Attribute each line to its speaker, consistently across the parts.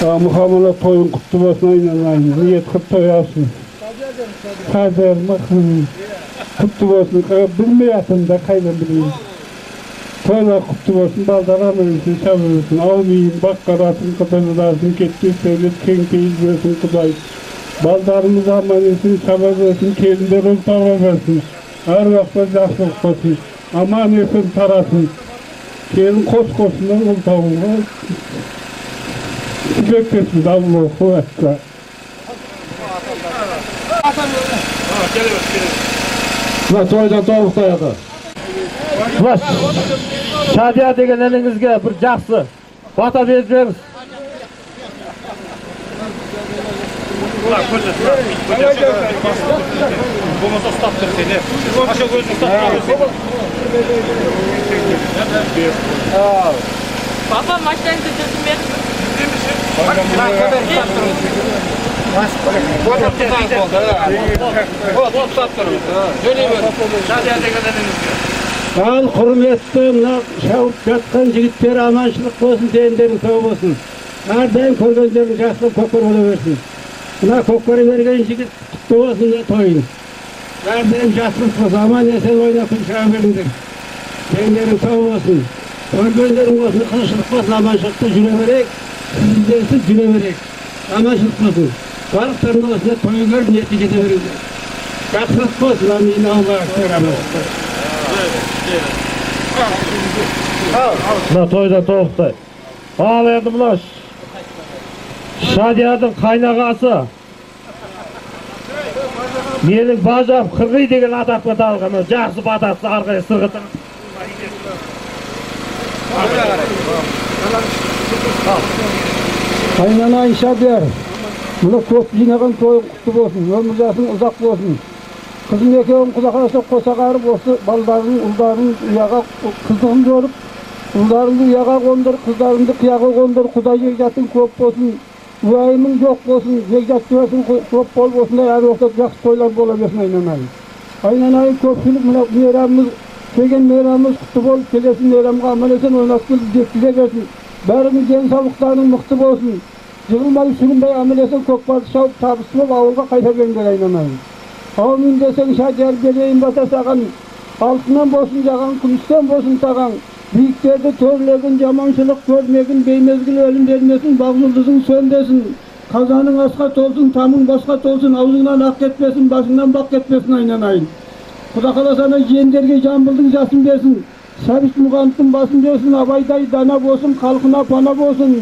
Speaker 1: Мұхаммад тойың құтты болсын, айналайын. Ниет қып тоясың. Қазір құтты болсын. Білмей атым да, қайдан білейін. Тойлар құтты болсын, балдар аман есен шаба берсін. Аумин, бақ қарасын, Құдай разын, кетпес дәулет, кең пейіл берсін Құдай. Балдарымыз аман есен шаба берсін, келіндер ұл таба берсін. Әр уақытта жақсылық болсын. Аман есен тарасын. Келін қос-қосынан ұл табуға тілектеспіз, Аллаху акбар.
Speaker 2: Мына тойдан тобықтай ата. Мына Шадия деген ініңізге бір жақсы бата беріп жіберіңіз.
Speaker 3: Болмаса ұстап тұр сені. Қаша көзін ұстап тұр.
Speaker 4: Папа машинаңды жүргізбе.
Speaker 1: Ал құрметті мына шауып жатқан жігіттер, аманшылық болсын, дендерің сау болсын. Әрдайым көргендерің жақсылық көкпар бола берсін. Мына көкпар берген жігіт құтты болсын мына тойың. Әрдайым жақсылық болсын, аман есен ойнап күн шыға беріңдер. Дендерің сау болсын. Көргендерің болсын, тыныштық болсын, аманшылықта жүре берейік. Сіздерсіз жүре берейік. Аманшылық болсын. Барлықтарың осында той көріп ниетке жете беріңдер. Жақсылық болсын, амин, Аллах акбар, аманшылық болсын.
Speaker 2: Мына тойдан тобықтай. Ал енді мына Шадияның қайнағасы менің бажам Қырғи деген атаққа танылған жақсы батасы ары қарай сырғытып.
Speaker 1: Қайнанайын Шадияр, мына көп жинаған тойың құтты болсын, өмір жасың ұзақ болсын. Қызым екеуің құда қаласа қоса қарып, осы балдарың, ұлдарың ұяға қыздығын көріп, ұлдарыңды ұяға қондыр, қыздарыңды қияға қондыр, құдай жекжатың көп болсын, уайымың жоқ болсын, жекжат жуасың көп болып, осындай әр уақытта жақсы тойлар бола берсін айналайын. Айналайын көпшілік мына мейрамымыз, келген мейрамымыз құтты болып, келесі мейрамға аман есен ойнасып келіп жеткізе берсін. Бәрінің денсаулықтарың мықты болсын. Жығылмай, сүрінбей аман есен көкпарды шауып, табысты болып ауылға қайта беріңдер айналайын. Аумин десең Шадияр берейін бата саған, алтыннан болсын жағаң, күмістен болсын тағаң. Биіктерді төрлегін, жаманшылық көрмегін, беймезгіл өлім бермесін, бақ жұлдызың сөнбесін. Қазаның асқа толсын, тамың басқа толсын, аузыңнан ақ кетпесін, басыңнан бақ кетпесін айналайын. Құда қаласа ана жиендерге Жамбылдың жасын берсін, Сәбит Мұқановтың басын берсін, Абайдай дана болсын, халқына пана болсын.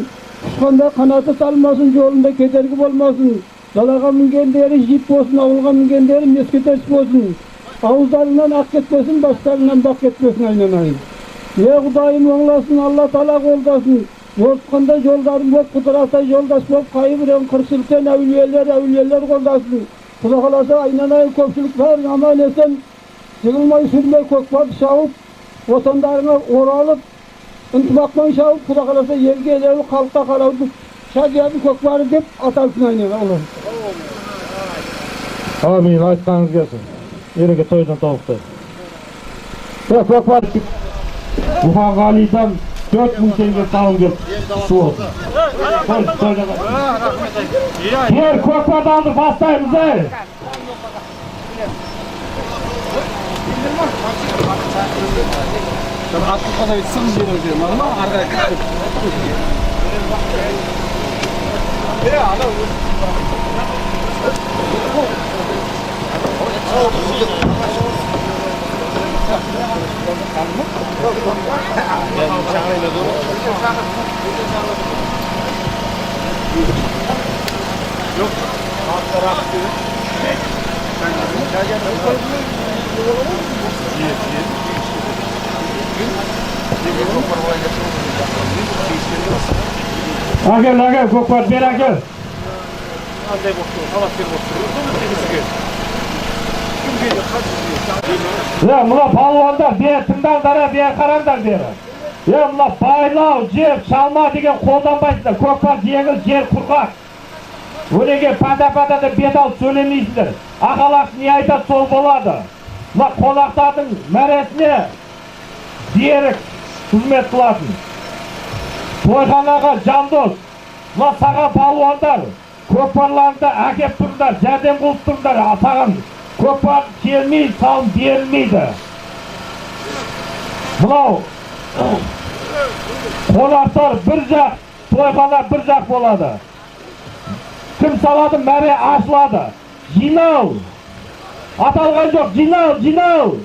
Speaker 1: Ұшқанда қанаты талмасын, жолында кедергі болмасын. Далаға мінгендері жип болсын, ауылға мінгендері мескетерс болсын. Ауыздарынан ақ кетпесін, бастарынан бақ кетпесін айналайын. Е Құдайым оңласын, Алла Тағала қолдасын. Жолыққанда жолдарым болып, құдыратай жолдас болып, қайы біреуін қырсылтен әулиелер, әулиелер қолдасын. Құда қаласа айналайын көпшілік бәрін аман есен, жығылмай сүрмей көкпарды шауып, отандарыңа оралып, ынтымақпен шауып, Құда қаласа елге елеулі халыққа қарауды Шадияның көкпары деп аталсын айналайын.
Speaker 2: Амин, айтқаныңыз келсін. Ереке тойдан тобықтай. Көкпар Мұханғалидан 4000 теңге салым келіп құтты болсын. Ер көкпарданды бастаймыз, ей! Әкел, әкел, көкпар, бер әкел. Мына палуандар, бері тыңдаңдар, бері қараңдар бері. Мына байлау, жеп, шалма деген қолданбайсыңдар. Көкпар жеңіл, жер құрғақ. Өлеге пада-пада деп бет алып сөйлемейсіңдер. Ақалақ не айтады, сол болады. Мына қонақтардың мәресіне берік қызмет қылатын. Тойханаға Жандос, Мына саған палуандар, көкпарларыңды әкеп тұрыңдар, жәрдем қылып тұрыңдар, саған көкпар келмей, салым берілмейді. Мынау қонақтар бір жақ, тойхана бір жақ болады. Кім салады, мәре ашылады. Жинал. Аталған жоқ, жинал, жинал.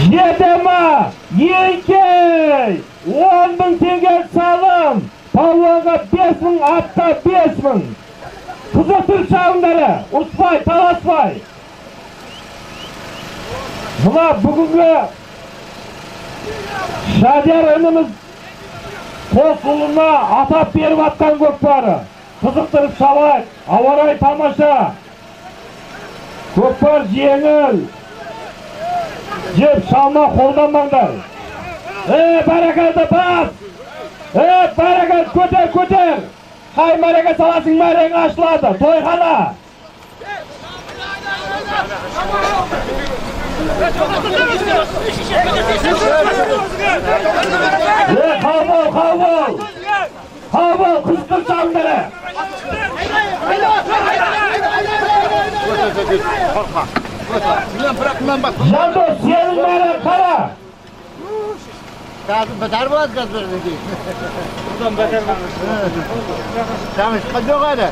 Speaker 2: Жете ма? Еңкей! 10 мың теңге салым. Палуанға 5 мың, атқа 5 мың. Қызықтырып шалыңдар, ұрыспай, таласпай. Мына бүгінгі Шадияр ініміз қос ұлына атап беріп атқан көкпары. Қызықтырып шалайық, ауа райы тамаша. Көкпар жеңіл. Жеп шалма қолданбаңдар. Бәрекелді бас! Бәрекелді көтер, көтер! Қай мәреге саласың, мәрең ашылады. Тойхана! Қабыл, қабыл! Қабыл, қызықтыр шалыңдар! Жандос, сенің мәрең қара!
Speaker 1: Қазір бітар болады қазір. Бұдан бітар болады. Шамы шыққан жоқ әлі.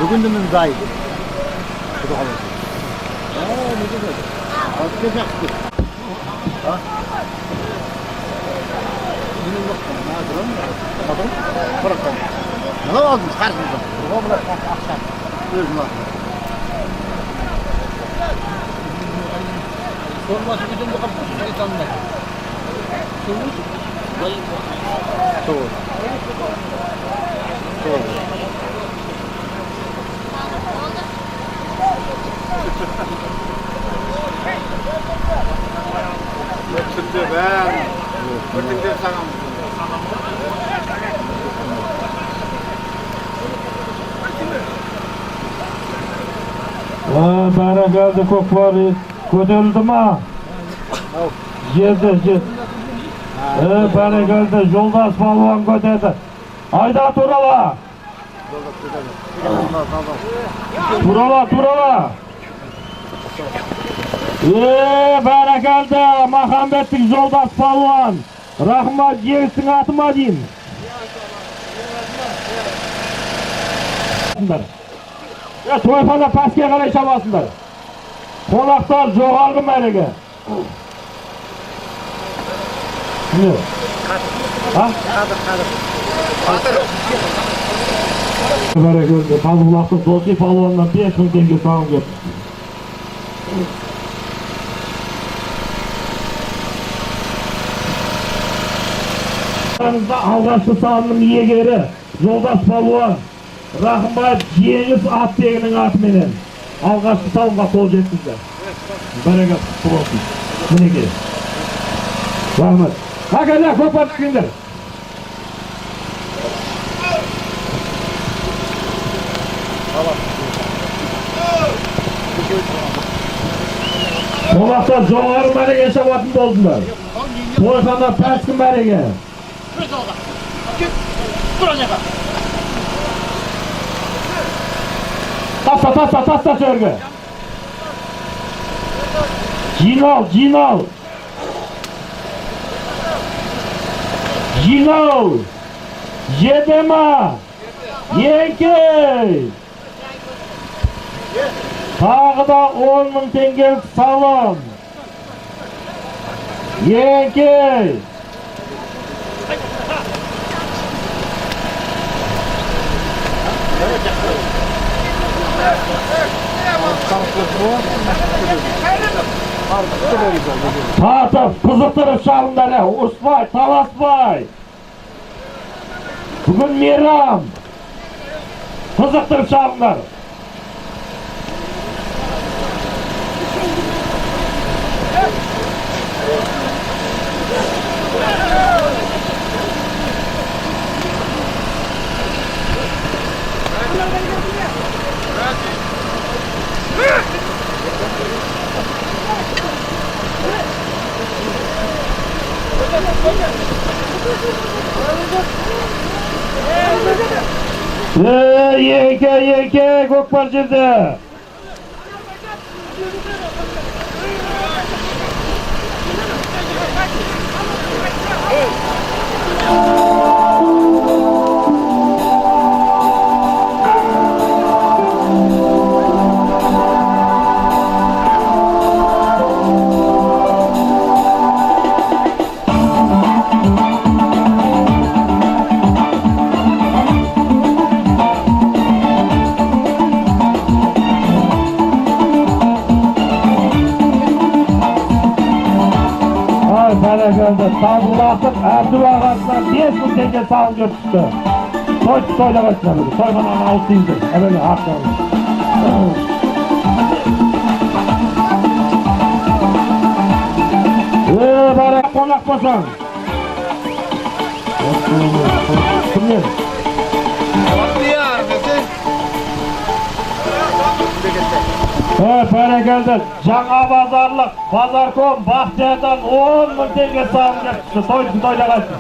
Speaker 1: Бүгін де мін зайды. Құда қаласа. Не дейді? Алып кел жақсы. Мынау алдымыз, қарсымызда. Өзім алдым.
Speaker 5: Түнде бәрін біртіндеп сағамыз.
Speaker 2: Бәрекелді көкпар көтерілді ма? Жерді, жер. Бәрекелді Жолдас палуан көтерді. Айда турала! Турала, турала! Бәрекелді Махамбеттің Жолдас палуан. Рахмат жеңістің аты ма деймін? Тойхана пәске қарай шабасыңдар. Қонақтар жоғарғы мәреге. Не? Бәрекелді Қазыбұлақтың Доси палуанынан 5 мың теңге салым келіп. Алғашқы салымның иегері Жолдас палуан Рахымбаев Жеңіс атбегінің атыменен алғашқы салымға қол жеткізді. Бәрекелді, құтты болсын. Мінекей. Рахмет. Әкелер, көкпар дегендер. Қонақтар жоғары мәреге шабатын болдыңдар. Тойхана пәскі мәреге. Таста, таста, таста жерге. Жинал, жинал. Жинал. Жете ма? Еңкей. Тағы да 10 мың теңгелік салым. Еңкей. Тартып, қызықтырып шалыңдар, ұрыспай, таласпай. Бүгін мейрам. Қызықтырып шалыңдар. Екі, көкпар жерде. Табылатып Әбду ағасынан 5000 теңге салым келіп түсті. Той тойлағайсыңдар бүгін. Тойхананы ауыз тигіздік. Әбеле ақтарыңыз. Бара қонақ болсаң. Кімнен? Бәрекелді. Жаңа базарлық Базарком Бақтиярдан 10.000 теңге салым келіп түсті. Тойды тойлағайсың.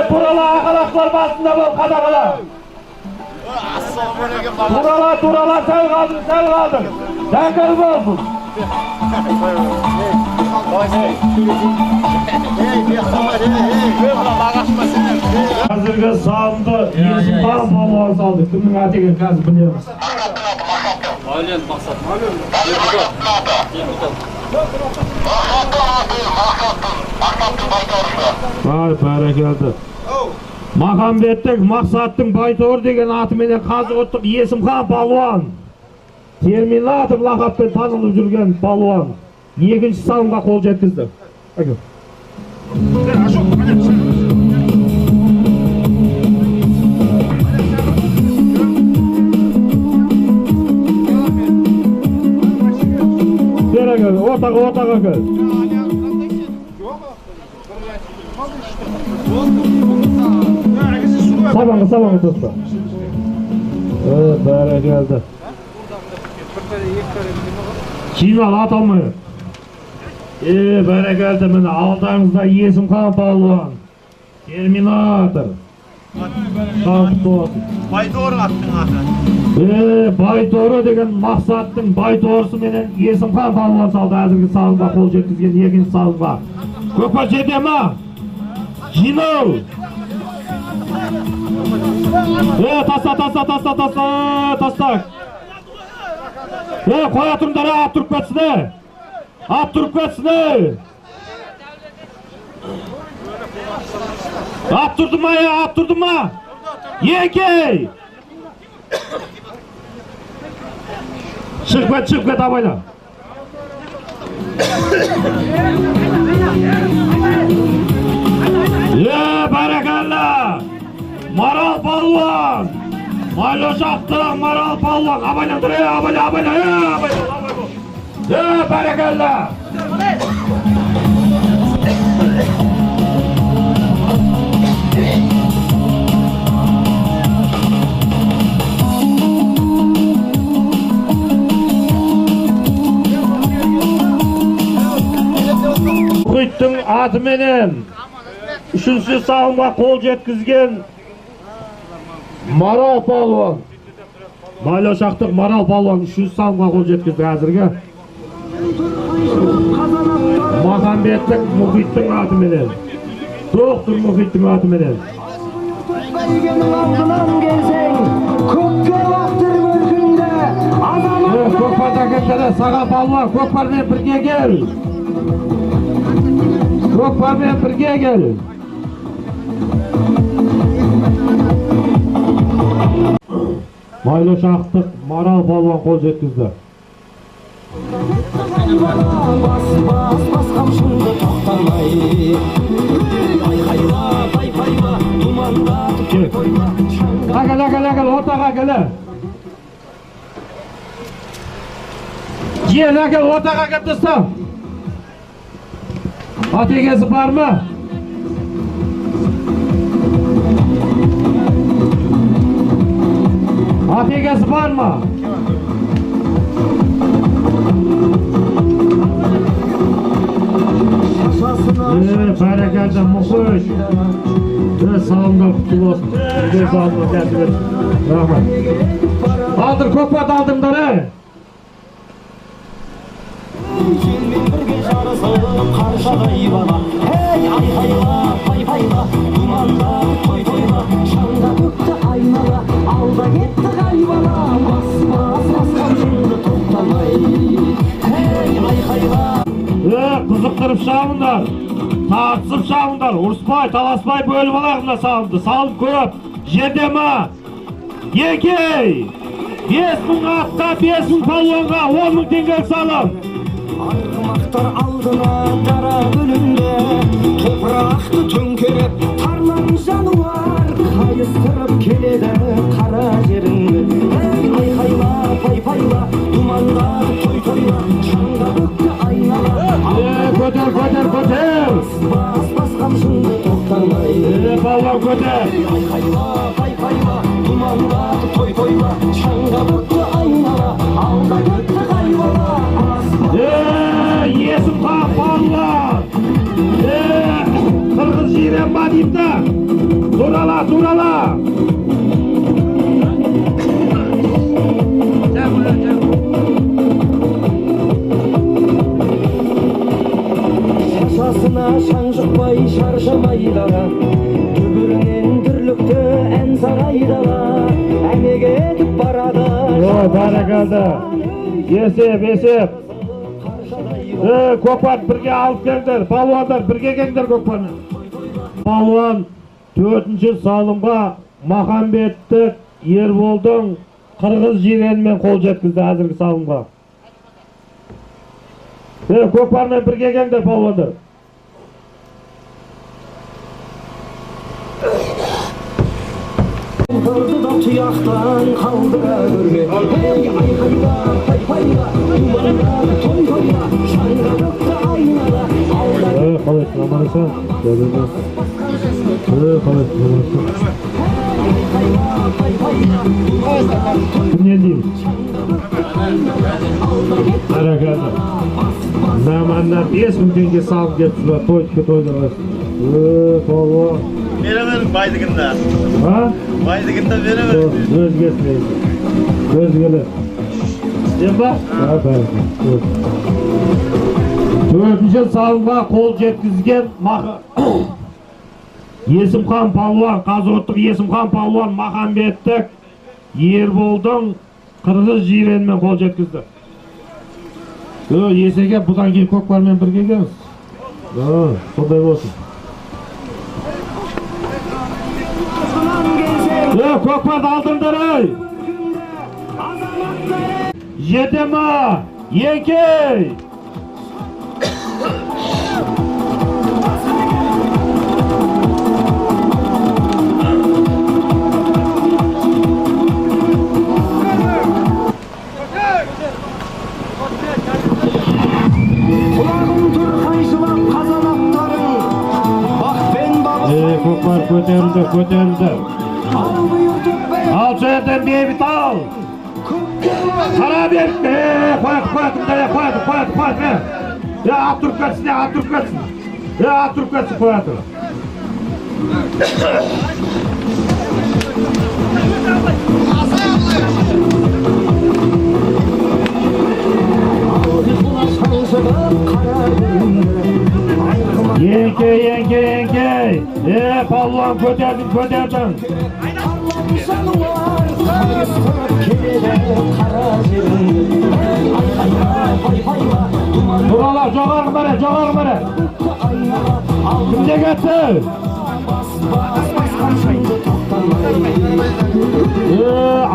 Speaker 2: Турала ағалақтар басында бол, қадағала. Турала, турала, сәл қалдың, сәл қалдың. Дәңгіл болсын. Қазіргі салымды Есімхан балуан салды. Кімнің аты екенін қазір білеміз.
Speaker 3: Мәулен Мақсат.
Speaker 2: Ай, бәрекелді. Махамбеттік Мақсаттың Байторы деген атыменен Қазығұрттық Есімхан балуан. Терминатор лақаппен танылып жүрген балуан. Екінші салымға қол жеткізді. Әкел. Бері кел, ортаға, ортаға кел. Сабанға, сабанға тоспа. Бәрекелді. Жинал, ат алмай. Бәрекелді, міне алдарыңызда Есімхан балуан. Терминатор.
Speaker 5: Байторы аттың аты.
Speaker 2: Байторы деген Мақсаттың Байторысы менен Есімхан балуан салды. Әзіргі салымға қол жеткізген екінші салымға. Көкпар жете ма? Жинал! Таста, таста, таста, таста, таста. Қоя тұрыңдар, ат тұрып кетсін. Ат тұрып кетсін. Ат тұрды ма, ат тұрды ма? Еңкей! Шығып кет, шығып кет, абайла. Бәрекелді! Марал балуан! Майлошақтық Марал балуан! Абайла тұр, абайла, абайла, абайла, абайла! Бәрекелді! Мұхиттың атыменен үшінші салымға қол жеткізген Марал палуан. Майлошақтық Марал палуан үшінші салымға қол жеткізді әзірге. Махамбеттік Мұхиттың атыменен. Доктор Мұхиттың атыменен. Көкпар әкелді, саға палуан, көкпармен бірге кел. Көкпармен бірге кел. Майлошақтық Марал палуан қол жеткізді. Әкел, әкел, әкел, ортаға әкел. Жиен, әкел, ортаға әкел тұста. Ат егесі бар ма? егесі бар ма? Бәрекелді, Мұқыш. Салымда құтты болсын. Салымда кәсіп ет. Рахмет. Алдыр, көкпарды алдыңдар, ей!
Speaker 6: Желмен бірге жарысып қаршадай бала, ей айқайла, пай-пайла, думандап той тойла, шаңға көкті айнала, алда кетті қай бала, бас бас басқан жынды тоқтамай, ей айқайла.
Speaker 2: Қызықтырып шабыңдар, тартысып шабыңдар, ұрыспай, таласпай бөліп алайық мына салымды. Салым көп, жерде ма? Екей! 5000 атқа, 5000 палуанға, 10 000 теңгелік салым.
Speaker 6: Арғымақтар алдына дара бөлінді, топырақты төңкеріп, тарлан жануар, қайыстырып келеді қара жеріңді. Ей айқайла, пай-пайла, думандатып той тойла, шаңға көкті айнала.
Speaker 2: Көтер, көтер, көтер!
Speaker 6: Бас бас қамшыңды тоқтамай.
Speaker 2: Палуан көтер!
Speaker 6: Айқайла, пай-пайла, думандатып той тойла, шаңға көкті айнала, алда кетті қай бала.
Speaker 2: Есімхан палуан! Қырғыз жирен ба деймін да? Турала, турала!
Speaker 6: Шашасына шаң жұқпай шаршамай дала, дүбірінен дүрлікті ән сарай дала, әне кетіп барады.
Speaker 2: Бәрекелді! Есеп, есеп! Көкпар бірге алып келіңдер, палуандар бірге келіңдер көкпармен. Палуан 4-ші салымға Махамбеттік Ерболдың қырғыз жиренімен қол жеткізді әзіргі салымға. Көкпармен бірге келіңдер палуандар.
Speaker 6: Тұрды да тұяқтан қалдыра көрме, ей айқайла, пай-пайла, думандатып той тойла, шаңға көкті айнала, алда.
Speaker 2: Қалайсың, аман-есен? Қалайсың, аман-есен? Кімнен дейміз? Бәрекелді. Наманнан 5000 теңге салып кетті, той тойдырғыз. Палуан.
Speaker 5: Беремін байдығында.
Speaker 2: Ha?
Speaker 5: Байдығында беремін.
Speaker 2: Өзгесін. Өзгелі. Сен ба? 4-ші салымға қол жеткізген Есімхан палуан, қазығұрттық Есімхан палуан Махамбеттік Ерболдың қырғыз жиренімен қол жеткізді. Есеке, бұдан кейін көкпармен бірге келеміз. Сондай болсын. Көкпарды алдыңдар, ей! Жете ма? Екей!
Speaker 6: Құлағым тұр қайшылап қазанаттарың, бақпен бабы.
Speaker 2: Көкпар көтерілді, көтерілді. Ал жерден бейбіт ал! Қара бер! Қояды, қояды, қояды, қояды, қояды! Ат тұрып кетсін, ат тұрып кетсін! Ат тұрып кетсін, қояды! Еңкей, еңкей, еңкей! Палуан көтердің, көтердің! Турала, жоғары бәрі, жоғары бәрі! Кімде кетті?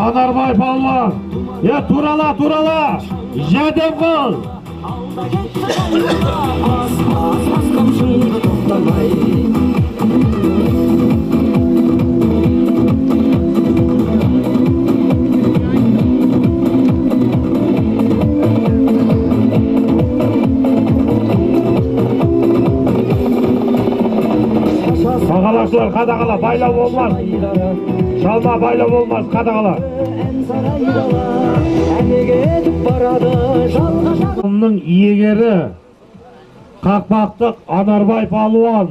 Speaker 2: Анарбай палуан! Турала, турала! Жәрдем қыл! Қадағалаушылар қадағала, байлау болмас. Шалма байлау болмас, қадағала. Оның иегері Қақпақтық Анарбай палуан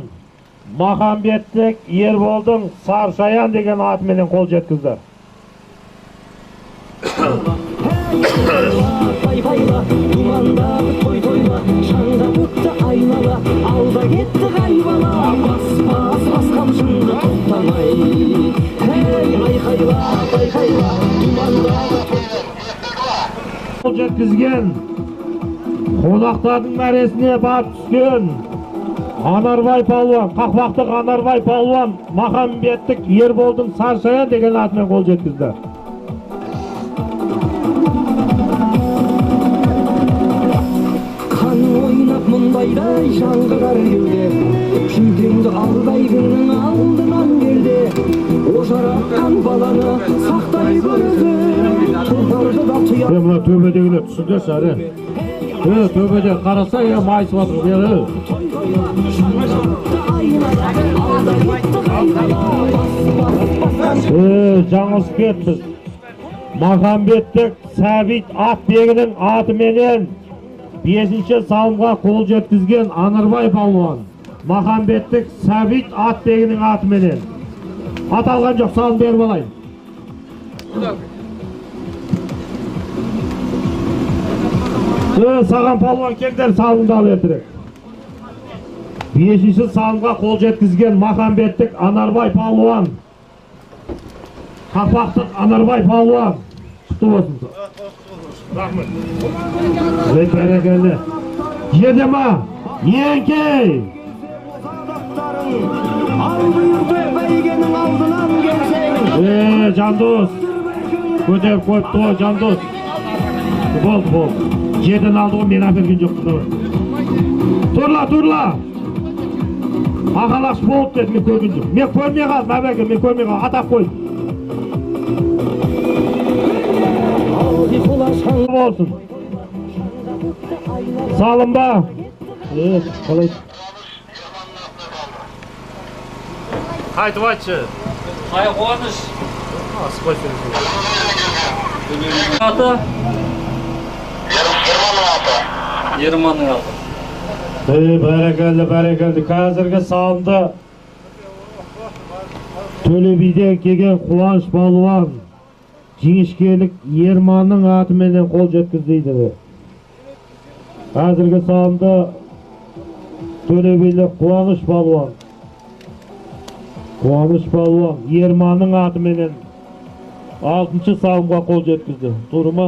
Speaker 2: Махамбеттік Ерболдың Саршаян деген атыменен қол жеткізді. Қол жеткізген қонақтардың мәресіне барып түскен Анарбай палуан, Қақпақтық Анарбай палуан Махамбеттік Ерболдың Саршаян деген атымен қол жеткізді.
Speaker 6: Қан ойнап мұндайдай жаңғырар кеуде, Шүйкеңді ал бәйгінің алдынан келде, Ожаратқан баланы сақтай көрді, тұлпарды да тұя.
Speaker 2: Мына төбедегілер түсіндерші әрі. Төбеде қараса, майысып жатыр бері. Жаңылысып кетіппіз. Махамбеттік Сәбит Атбегінің атыменен 5-ші салымға қол жеткізген Анарбай палуан. Махамбеттік Сәбит Атбегінің атыменен. Ат алған жоқ, салым беріп алайын. Саған палуан келдер, салымды ал ертерек. 5-ші салымға қол жеткізген Махамбеттік Анарбай палуан. Қақпақтық Анарбай палуан. Құтты болсын. Рахмет. Бәрекелді. Жерде ма? Еңкей! Жандос. Көтеріп қойыпты ғой, Жандос. Болды, болды. Жерден алды ғой, мен әперген жоқпын. Тұрла, тұрла. Ағалаш болып деді, мен көрген жоқ. Мен көрмей қалдым, әбәке, мен көрмей қалдым, атап қойдым. Болсын. Салым ба? Қалай? Қайтып айтшы.
Speaker 3: Қай Қуаныш. Аты? Ерманның аты.
Speaker 2: Бәрекелді, бәрекелді. Қазіргі салымды Төле биден келген Қуаныш палуан Жіңішкелік Ерманның атыменен қол жеткізді. Қазіргі салымды Төле билік Қуаныш палуан. Қуаныш палуан Ерманның атыменен 6-шы салымға қол жеткізді. Дұры ма?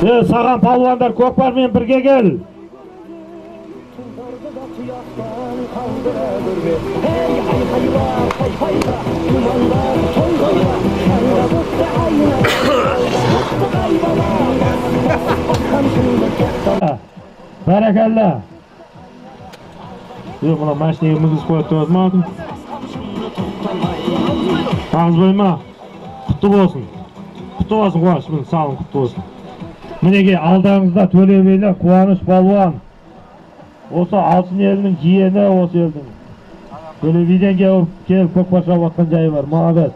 Speaker 2: Саған палуандар көкпармен бірге кел. Бәрекелді. Мына машинаға мінгізіп қояды деп ма? Ағызбай ма? Құтты болсын. Құтты болсын, Қуаныш, міне салым құтты болсын. Мінекей алдарыңызда Төле билі Қуаныш палуан. Осы Алтын елінің жиені, осы елдің. Төле биден келіп көкпар шауып жатқан жайы бар. Молодец.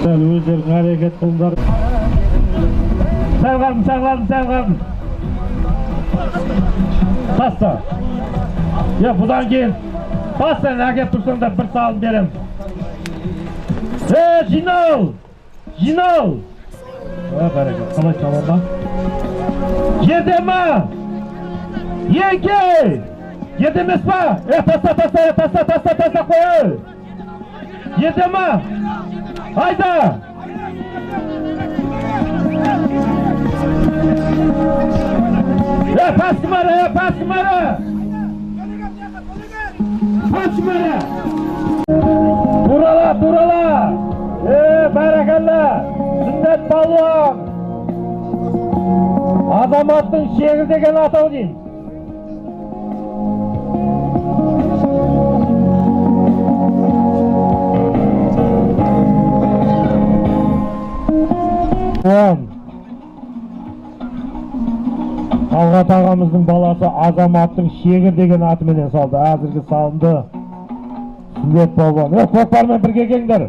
Speaker 2: Өздерің әрекет қылыңдар. Сәл қалдым, сәл қалдым, сәл қалдым. Таста. Я бұдан кейін бастан әкеп тұрсаңдар бір салым берем. Жинал! Жинал! Бәрекелді, қалай салам ба? Жерде ма? Еңкей! Жерде емес па? Таста, таста, таста, таста, таста қой! Жерде ма? Айда! Пас кім, пас кім? Пас кім? Турала, турала! Бәрекелді! Сүндет балуан! Азаматтың шегі деген атау деймін. Талғат ағамыздың баласы Азаматтың шегір деген атыменен салды. Әзіргі салынды Сүндет балуан. Көкпармен бірге келіңдер.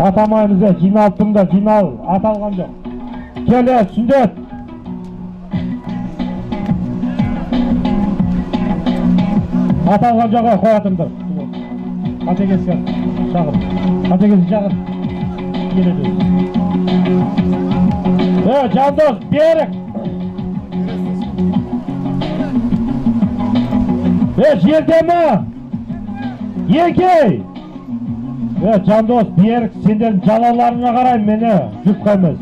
Speaker 2: Атамаймыз, жиналып тұрыңдар, жинал, аталған жоқ. Келе, Сүндет. Аталған жоқ, қоя тұрыңдар. Қатегеске шағыр. Қатегеске шағыр. Келеді. Жандос, Берік. Жерде ме? Еңкей. Жандос, Берік, сендердің жалауларыңа қараймын мені, жұпқа емес.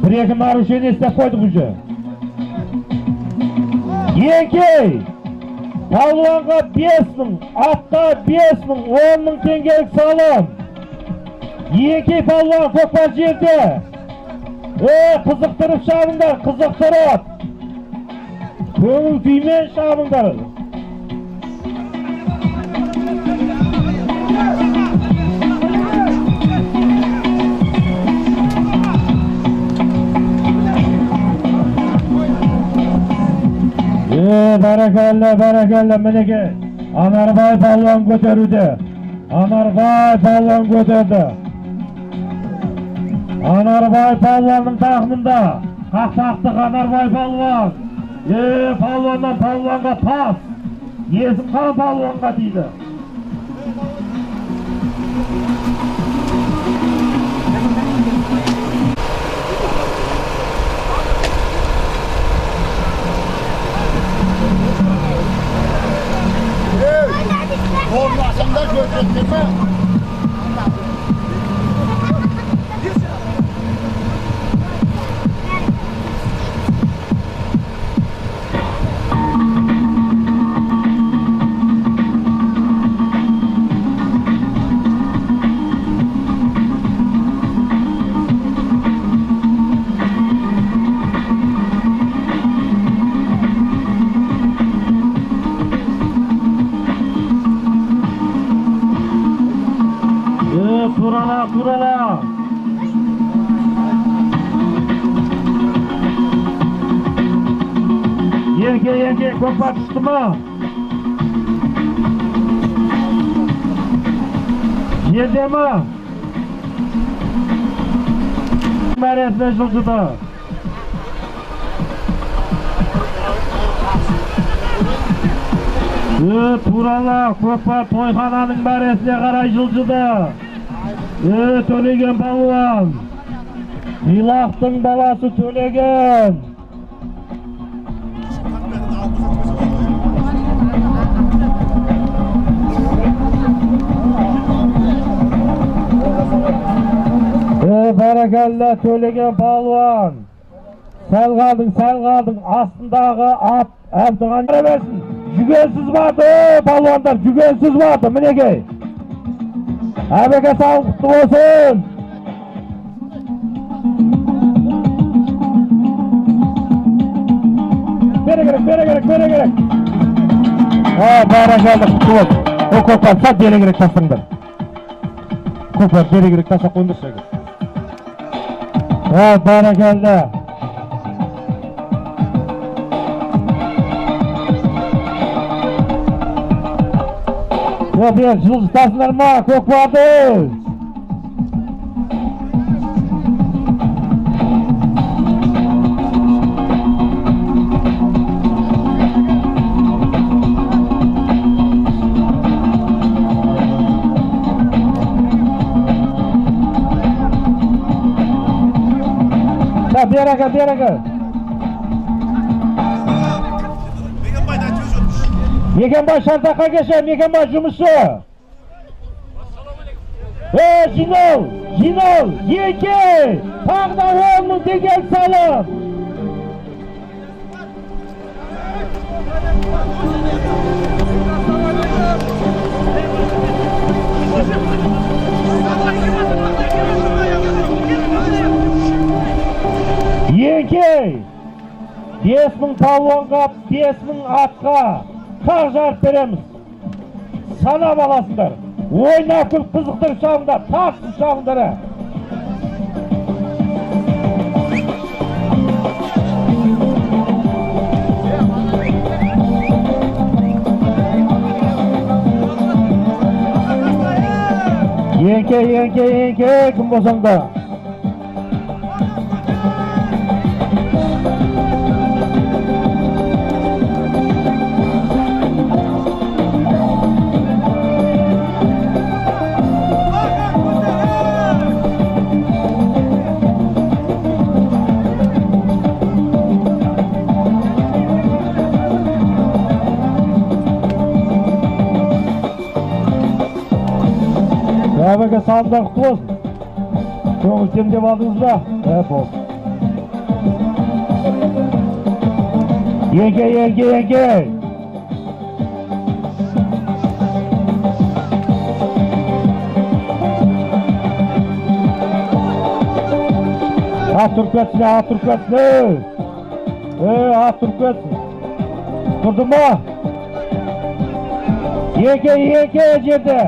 Speaker 2: Бір-екі нарушение істеп қойдық уже. Еңкей! Палуанға 5 мың, атқа 5 мың, 10 мың теңгелік салым. Еңкей палуан көкпар жерде. Қызықтырып шабыңдар, қызықтырып. Көңіл күймен шабыңдар. Бәрекелді, бәрекелді, мінекей. Анарбай палуан көтеруде. Анарбай палуан көтерді. Анарбай палуанның тақымында. Қақпақтық Анарбай палуан. Палуаннан палуанға пас. Есімхан палуанға тиді.
Speaker 5: Olmasam da götürdüm mü?
Speaker 2: Турала, турала. Ерке, ерке, көкпар түсті ма? Жерде ма? Мәресіне жылжыды. Турала, көкпар тойхананың мәресіне қарай жылжыды. Төлеген палуан. Илақтың баласы Төлеген. Бәрекелді, Төлеген палуан. Сәл қалдың, сәл қалдың. Астындағы ат Әбдіған берсін. Жүгенсіз барды, палуандар, жүгенсіз барды, мінекей. Әбеке сау құтты болсын. Бері керек, бері керек, бері керек. Бәрекелді, құтты болсын. Көкпар, сәт бері керек тастаңдар. Көкпар, бері керек тастап қойыңдаршы. Бәрекелді. Бер, жылжытасыңдар ма, көкпарды? Бер, аға, бер, аға. Мекенбай Шардаққа кеше, Мекенбай жұмысшы. Жинал, жинал, еңкей, тағы да 10 мың теңгелік салым. Еңкей, 5 мың палуанға, 5 мың атқа қақ жарып береміз. Санап аласыңдар. Ойнап күліп қызықтырып шабыңдар, тартып шабыңдар. Еңкей, еңкей, еңкей, кім болсаң да. Әбәке салымдар құтты болсын. Көңіл темдеп алдыңыз ба? Болды. Еңкей, еңкей, еңкей. Ат тұрып кетсін, ат тұрып кетсін. Ат тұрып кетсін. Тұрдың ба? Еңкей, еңкей жерде.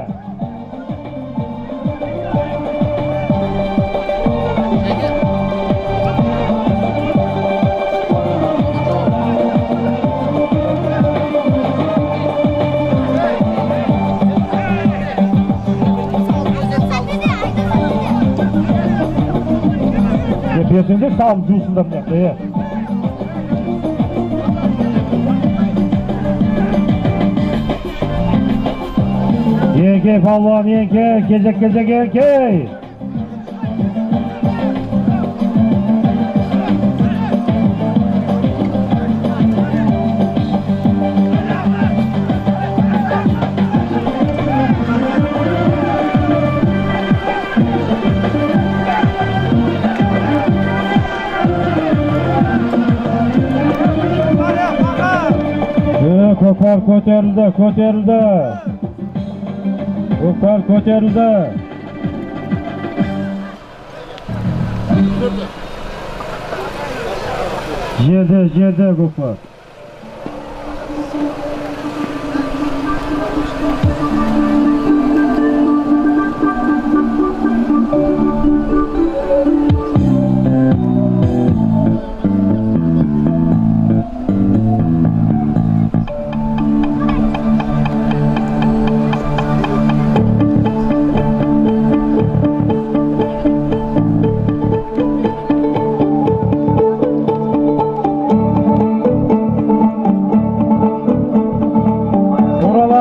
Speaker 2: Берсеңдер салым жуысындар мына жақта, е. Еңкей палуан, еңкей, кезек кезек еңкей. Көкпар көтерілді, көтерілді. Көкпар көтерілді. Жерде, жерде көкпар.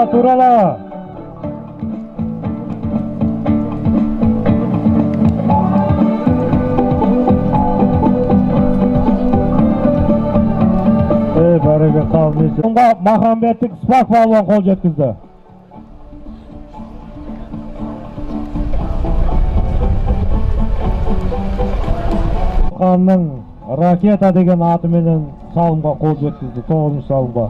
Speaker 2: Турала. Бәріге салым. Махамбеттік Спак палуан қол жеткізді. Қанның ракета деген атыменен салымға қол жеткізді, 9-шы салымға.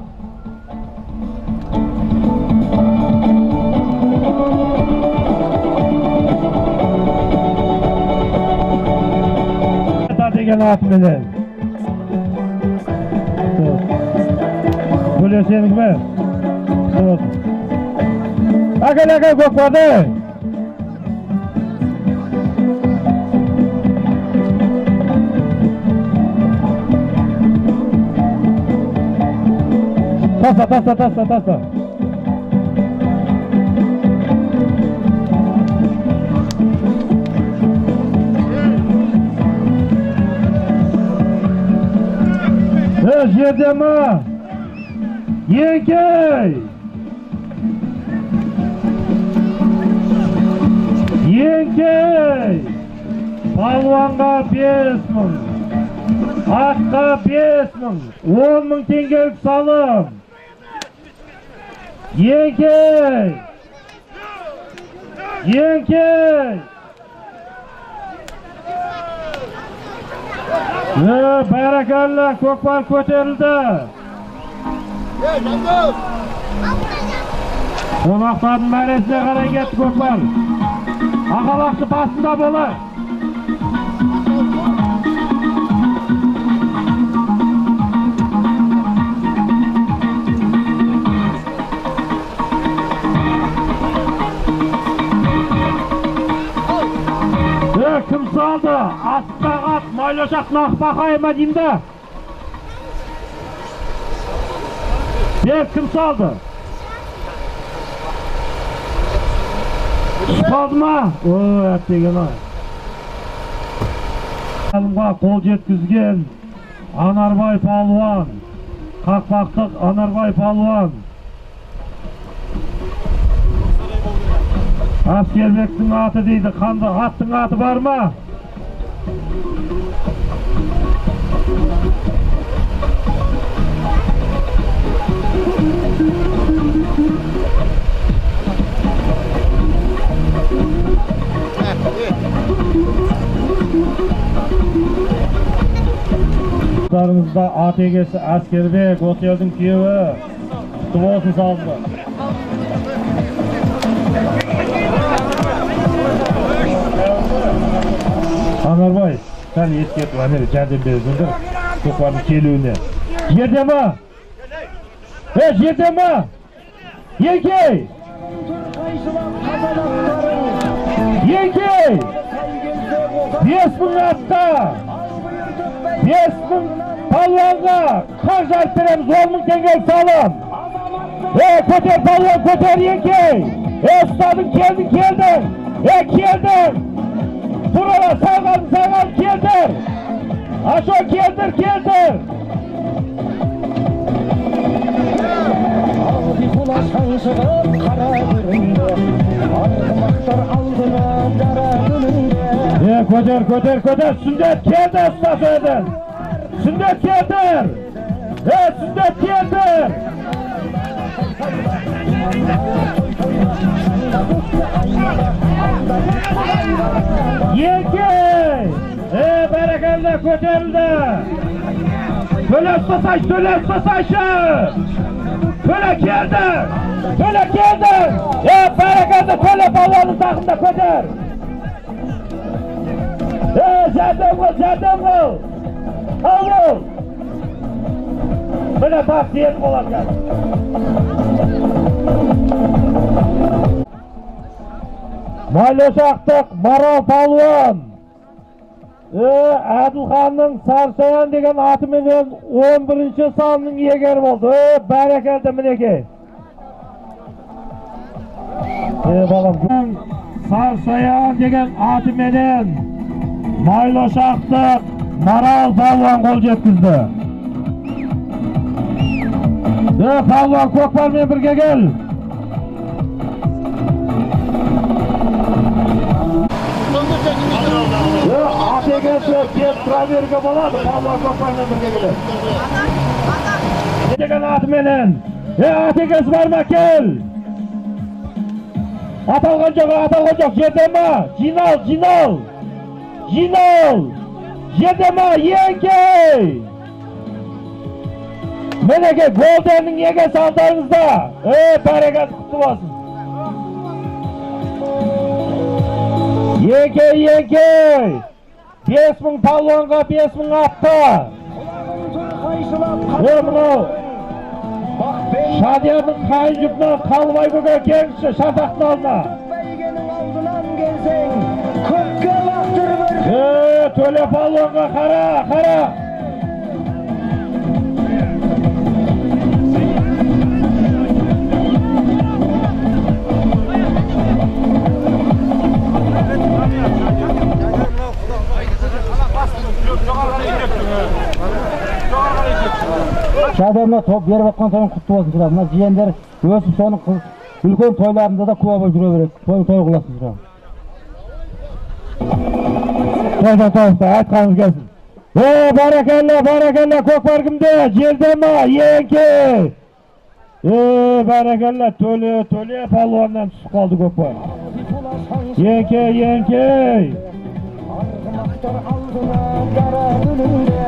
Speaker 2: Деген атыменен. Бөле сенікі ме? Әкел, әкел, көкпарды! Таста, таста, таста, таста. Жерде ма? Еңкей! Еңкей! Палуанға 5 мың, атқа 5 мың, 10 мың теңгелік салым. Еңкей! Еңкей! Бәрекелді, көкпар көтерілді. Қонақтардың мәресіне қарай кетті көкпар. Ақалақты басында болар. Кім салды? Астағы ат Майлошақтың Ақбақайы ма деймін да? Бер, кім салды? Түсіп қалды ма? Ой, әттеген-ай. Алымға қол жеткізген Анарбай палуан, қақпақтық Анарбай палуан. Әскербектің аты дейді, қанды аттың аты бар ма? Дарыңызда ат егесі Әскербек, осы елдің күйеуі. Құтты болсын салды. Анарбай, сәл ескертіп, әнері жәрдем беріңдер көкпардың келуіне. Жерде ма? Жерде ма? Еңкей! Еңкей! 5000 атқа, 5000 палуанға қақ жарып береміз, 10 000 теңгелік салым. Көтер палуан, көтер еңкей! Ұстадың, келдің, келдің! Келдің! Тұрала, сағалым, сағалым, келдір! Ашо, келдір, келдір!
Speaker 6: Алды құлаш қаншығып қара көрінді, арғымақтар алдына дара күлінді.
Speaker 2: Көтер, көтер, көтер! Сүндет келді, ұстасы едің! Сүндет келдір! Сүндет келдір! Еңкей! Бәрекелді, көтерілді! Төле ұстасайшы, төле ұстасайшы! Төле келді! Төле келді! Бәрекелді, төле палуанның тағында көтер! Жәрдем қыл, жәрдем қыл! Ал бол! Міне тақ сенің болады қазір. Майлошақтық Марал палуан Әділханның Сарсаян деген атыменен 11-ші санның иегері болды. Бәрекелді, мінекей. Балам, Сарсаян деген атыменен Майлошақтық Марал палуан қол жеткізді. Палуан көкпармен бірге кел. Ат егесі келіп тұра беруге болады, палуан көкпармен бірге келеді. Деген атыменен. Ат егесі бар ма, кел. Аталған жоқ, аталған жоқ, жерде ма? Жинал, жинал. Жинал. Жерде ма, еңкей. Мінекей, Голденнің егесі алдарыңызда. Бәрекелді, құтты болсын. Еңкей, еңкей! 5000 палуанға, 5000 атқа! Мынау Шадияның қайын жұртынан Қалыбай көке келіңізші, шатақтың алдына. Төле палуанға қара, қара!
Speaker 1: Шадия мына беріп жатқан тойың құтты болсын шырағым. Мына жиендер өсіп соның үлкен тойларында да куә болып жүре береді. Той той қыласың шырағым.
Speaker 2: Тойдан тауыста айтқаныңыз келсін. Бәрекелді, бәрекелді, көкпар кімде? Жерде ма? Еңкей! Бәрекелді, төле палуаннан түсіп қалды көкпар. Еңкей, еңкей.
Speaker 6: Арғымақтар алдына қара дүлінде,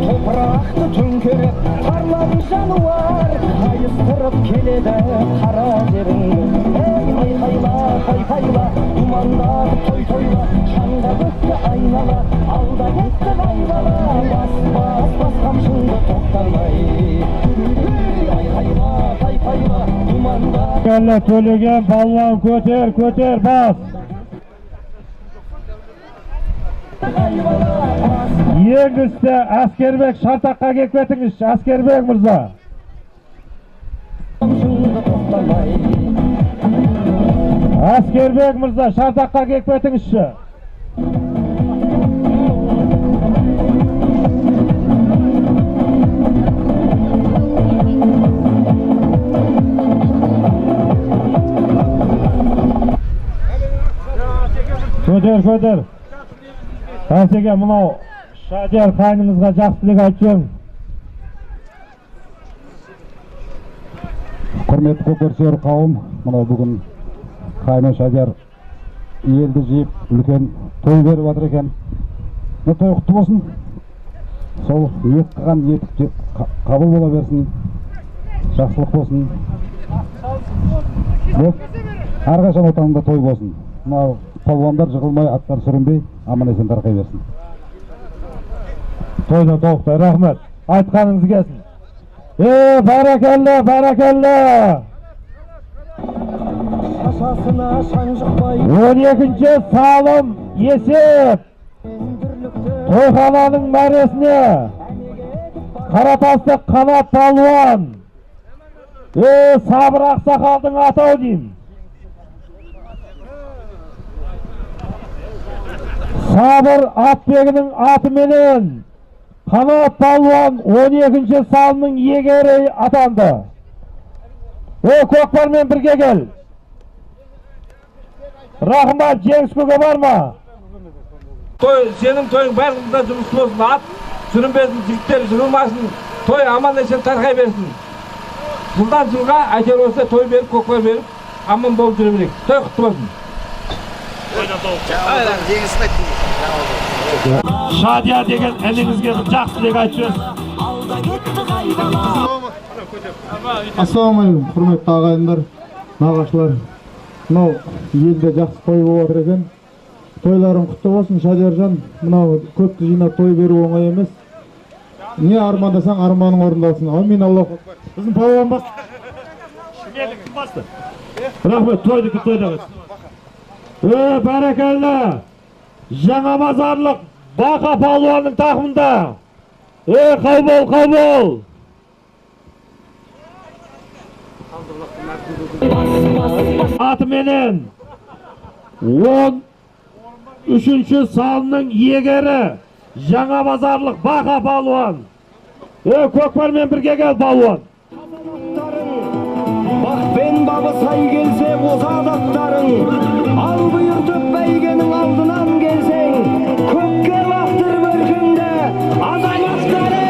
Speaker 6: топырақты төңкеріп тарлан жануар, қайыстырып келеді қара жеріңді. Ей, айқайла, айқайла, думандатып той тойла, шаңға бөкті айнала, алда кетті қайбала, бас, бас, бас қамшыңды тоқтамай. Ей, айқайла, айқайла, думандатып.
Speaker 2: Төлеген палуан көтер, көтер, бас. Ең үсті Әскербек Шартаққа келіп кетіңізші, Әскербек мырза. Әскербек мырза, Шартаққа келіп кетіңізші. Көтер, көтер. Әсеке, мынау Шадияр қайныңызға жақсы тілек айтып жіберіңіз.
Speaker 1: Құрметті көкөрсер қауым, мынау бүгін қайны Шадияр елді жиып үлкен той беріп жатыр екен. Мына той құтты болсын. Сол ниет қылған ниет қабыл бола берсін. Жақсылық болсын. Әрқашан отанында той болсын. Мынау палуандар жығылмай, аттар сүрінбей, аман есен тарқай берсін.
Speaker 2: Тойда толықтай, рахмет. Айтқаныңыз келсін. Бәрекелді, бәрекелді. 12-ші салым есеп. Тойхананың мәресіне Қаратасты Қанат палуан. Сабыр ақсақалдың атау деймін. Сабыр атбегінің атыменен Қанат палуан 12-ші салымның иегері атанды. Көкпармен бірге кел. Рахмат, Жеңіс көке бар ма?
Speaker 7: Той, сенің тойың барлығында жұмыс болсын, ат сүрінбесін, жігіттер жығылмасын, той аман есен тарқай берсін. Жылдан жылға әйтеуір осылай той беріп, көкпар беріп, аман болып жүре берейік. Той құтты болсын.
Speaker 2: Шадия деген ініңізге жақсы тілек айтып жіберсін.
Speaker 1: Ассалаумағалейкум, құрметті ағайындар, нағашылар. Мынау елде жақсы той болып жатыр екен. Тойларың құтты болсын, Шадияржан. Мынау көпті жинап той беру оңай емес. Не армандасаң, арманың орындалсын. Әумин, Аллаху акбар.
Speaker 2: Біздің палуан бас. Рахмет, тойдікі тойда. Бәрекелді. Жаңа базарлық Бақа палуанның тақымында. Қабыл, қабыл. Атыменен 13-ші салының иегері Жаңа базарлық Бақа палуан. Көкпармен бірге кел палуан.
Speaker 6: Бақ пен бабы сай келсе озат аттарың, ал бұйыртып бәйгенің алдынан келсең, көкке лақтырып өркіңді азаматтарың.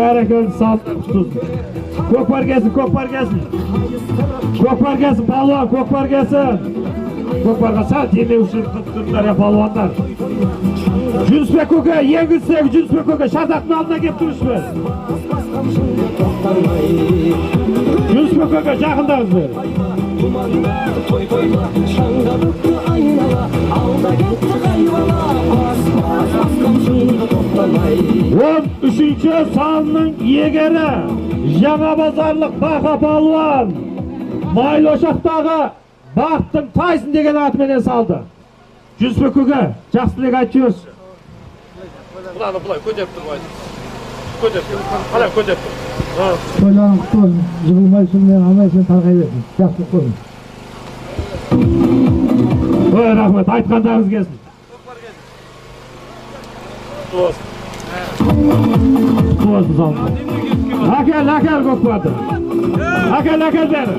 Speaker 2: Бәрекелді, салып құтылсын. Көкпар келсін, көкпар келсін. Көкпар келсін, палуан, көкпар келсін. Көкпарға сәл демеушілік қылып тұрыңдар, палуандар. Жүнісбек көке, ең үстегі Жүнісбек көке, Шатақтың алдына келіп тұрыңызшы. Жүнісбек көке, жақындаңыз бері. 13-ші салының иегері Жаңа базарлық Бақа палуан майлы ошақтағы Бақтың Тайсын деген атыменен салды. Жүнісбек көке, жақсы тілек айтып жіберші.
Speaker 3: Мынаны былай көтеріп тұр, көтеріп тұр. Қара көтеріп тұр.
Speaker 1: Тойларың құтты болсын, жығылмай сүрінбей аман есен тарқай берсін. Жақсылық болсын.
Speaker 2: Ой, рахмет, айтқандарыңыз келсін.
Speaker 3: Құтты болсын.
Speaker 2: Құтты болсын, салым. Әкел, әкел көкпарды. Әкел, әкел бері.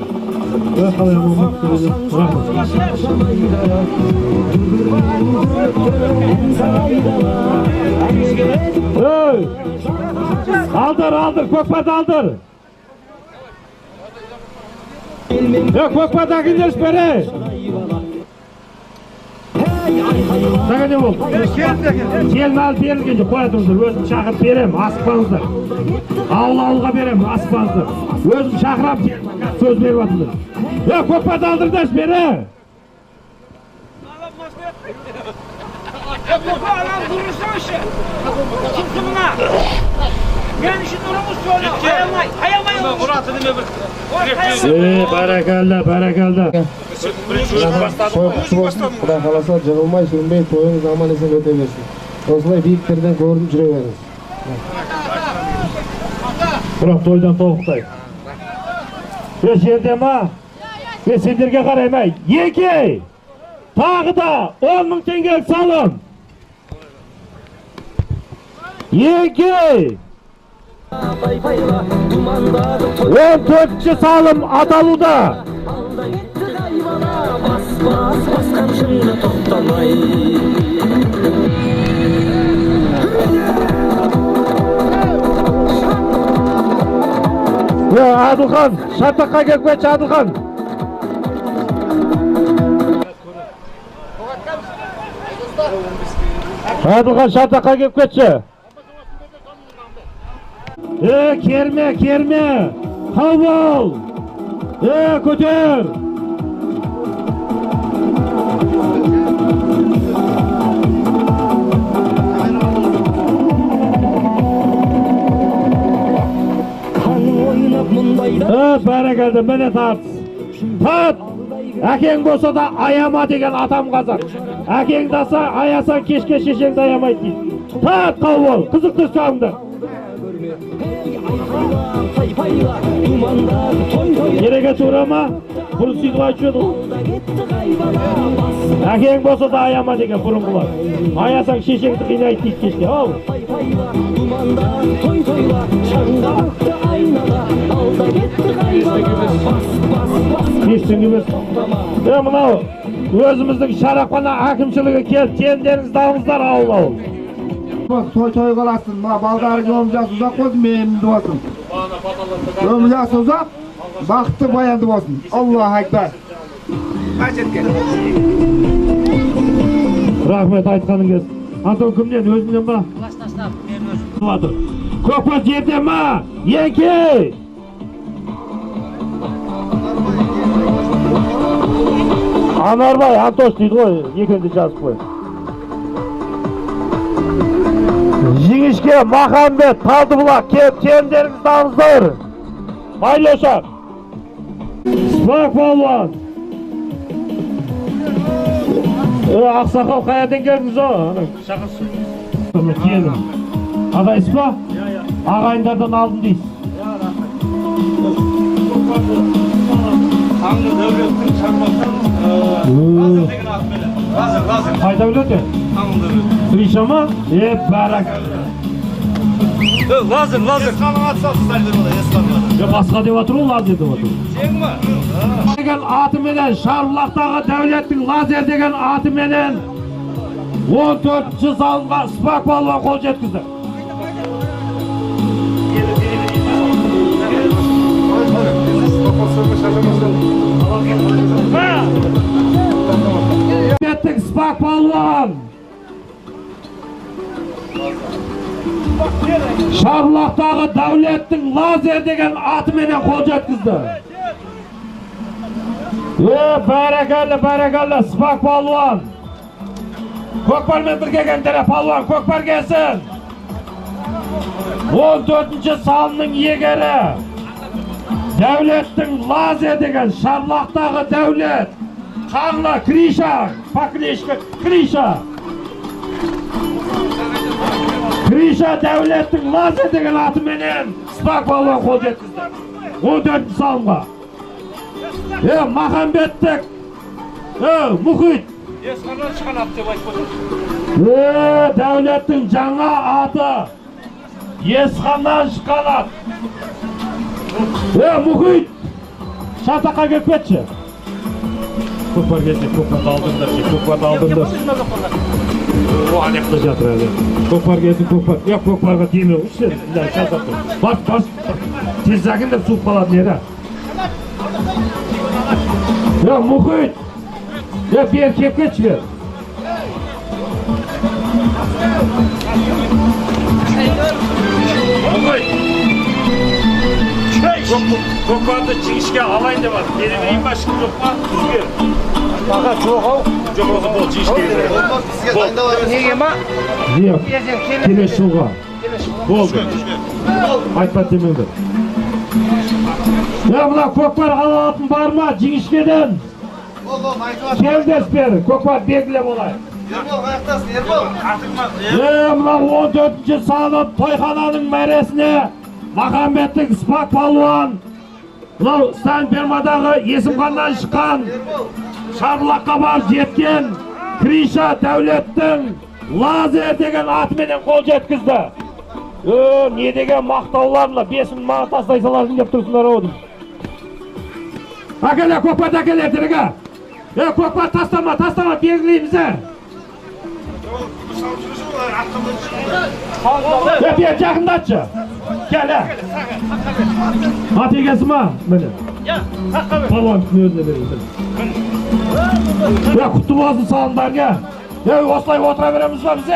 Speaker 2: Ey! Алdır, алdır, көкпарды алdır. Е, көкпарды әкелдерші бері. Тағы не болды? Келін алып берілген жоқ, қоя тұрыңыздар. Өзім шақырып берем, асықпаңыздар. Ауыл ауылға берем, асықпаңыздар. Өзім шақырам, сөз беріп жатырмын. Е, көкпарды алдырдашы бері. Бәрекелді, бәрекелді.
Speaker 8: Той құтты болсын, Құдай қаласа жығылмай, сүрінбей, тойыңыз аман есен өте берсін. Осылай биіктерден көрініп жүре беріңіз.
Speaker 2: Бірақ тойдан толықтай. Е, жерде ма? Е, сендерге қараймай. Екі! Тағы да 10 мың теңгелік салым. Екі! 14-ші салым аталуда. Әділхан, Шартаққа келіп кетші, Әділхан. Әділхан, Шартаққа келіп кетші. Керме, керме, қау бол, көтер. Бәрекелді, міне тартыс. Тарт! Әкең болса да аяма деген атам қазақ. Әкеңді аса, аясаң кешке шешеңді аямайды дейді. Тарт, қау бол, қызықты шағыңды. Ереге тура ма? Бұрын сөйтіп айтып еді ғой. Әкең болса да аяма деген бұрынғылар. Аясаң шешеңді қинайды дейді кешке. Ау! Ештеңе емес. Мынау өзіміздің шарапхана әкімшілігі келіп, тендеріңізді алыңыздар ауыл-ауыл.
Speaker 8: Той той қаласын, мына балдарың өмір жасы ұзақ болсын, менімді болсын. Өмір жасы ұзақ, бақытты баянды болсын. Аллаху акбар.
Speaker 2: Рахмет айтқаның келсін. Антон кімнен, өзіңнен ба? Көкпар жерде ма? Екі! Анарбай, Антош дейді ғой, екенді жазып қой. Жіңішке Махамбет, Талдыбұлақ, келіп темдеріңізді алыңыздар. Майлы ошақ. Спак палуан. Ақсақал қаядан келдіңіз о? Келін. Адайсыз ба? Ағайындардан алдым дейсіз.
Speaker 3: Қаңлы дәулеттің шарбақтан Лазер деген атымен. Лазер, лазер.
Speaker 2: Қай дәулеті?
Speaker 3: Қаңлы дәулет.
Speaker 2: Криша ма? Бәрекелді.
Speaker 3: Лазер, лазер. Есқанның аты салды сәлдер бола, Есқанның аты.
Speaker 2: Басқа деп отыр ғой, лазер деп отыр.
Speaker 3: Сен ма?
Speaker 2: Деген атыменен, Шарбұлақтағы дәулеттің лазер деген атыменен 14-ші салымға Спак палуан қол жеткізді. Спак палуан Шарбұлақтағы дәулеттің лазер деген атыменен қол жеткізді. Бәрекелді, бәрекелді, Спак палуан. Көкпармен бірге келгендер палуан, көкпар келсін. 14-ші салымның иегері Дәулеттің лазер деген Шарбұлақтағы дәулет Қаңлы Криша, по кличке Криша. Криша Дәулеттің лазер деген атыменен Спак палуан қол жеткізді. 14-ші салымға. Махамбеттік Мұхит.
Speaker 3: Есқаннан шыққан ат деп айтып отыр.
Speaker 2: Дәулеттің жаңа аты Есқаннан шыққан ат. Мұхит. Шартаққа келіп кетші. Көкпар кезінде көкпарды алдыңдар, көкпарды алдыңдар. О, анақта жатыр әлі. Көкпар кезінде көкпар. Е, көкпарға тиме қойшы сен. Шартаққа. Бас, бас. Тез жақындап суып қалатын еді. Е, Мұхит. Е, бері келіп кетші бері.
Speaker 3: Мұхит. Көкпарды жіңішке алайын деп жатыр. Бере берейін ба, ешкім жоқ па? Күзге.
Speaker 1: Аға, жоқ ау.
Speaker 3: Жоқ болса бол, жіңішке бере.
Speaker 1: Неге ма?
Speaker 2: Не, келесі жылға. Болды. Айтпа демеңдер. Е, мына көкпар алатын бар ма жіңішкеден? Келдес бері, көкпар белгілеп алайық.
Speaker 5: Ербол, қаяқтасың, Ербол?
Speaker 2: Е, мына 14-ші саны тойхананың мәресіне Махамбеттің Спак палуан, мынау Станфермадағы Есімханнан шыққан, Шарбұлаққа барып жеткен Криша Дәулеттің Лазер деген атыменен қол жеткізді. Не деген мақтаулар, мына 5 мың маған тастай саласың деп тұрсыңдар ау деймін. Әкеле, көкпарды әкеле, ертерек. Көкпар тастама, тастама, белгілейміз. Бер, жақындатшы. Кел, ат егесі ма? Міне. Палуан өзіне берейін. Құтты болсын салымдарыңа. Осылай отыра береміз ба біз?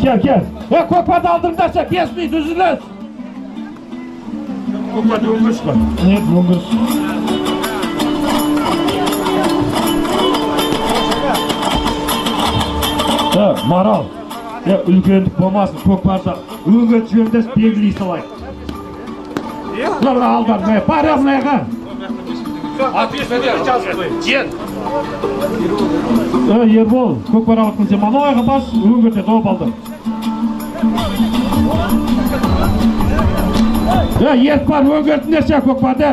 Speaker 2: Кел, кел. Көкпарды алдырыңдаршы, 5 минут үзіліс.
Speaker 3: Көкпарды өңгіріс қой.
Speaker 2: Нет, өңгіріс. Марал, үлкендік болмасын, көкпарды өңге түскенде белгілей салайық. Мына алдар, бар мына.
Speaker 3: Жен.
Speaker 2: Ербол, көкпар алып сен малайға бас, өңгерте топ алды. Еріп бар, өңгертіңдерші көкпарды.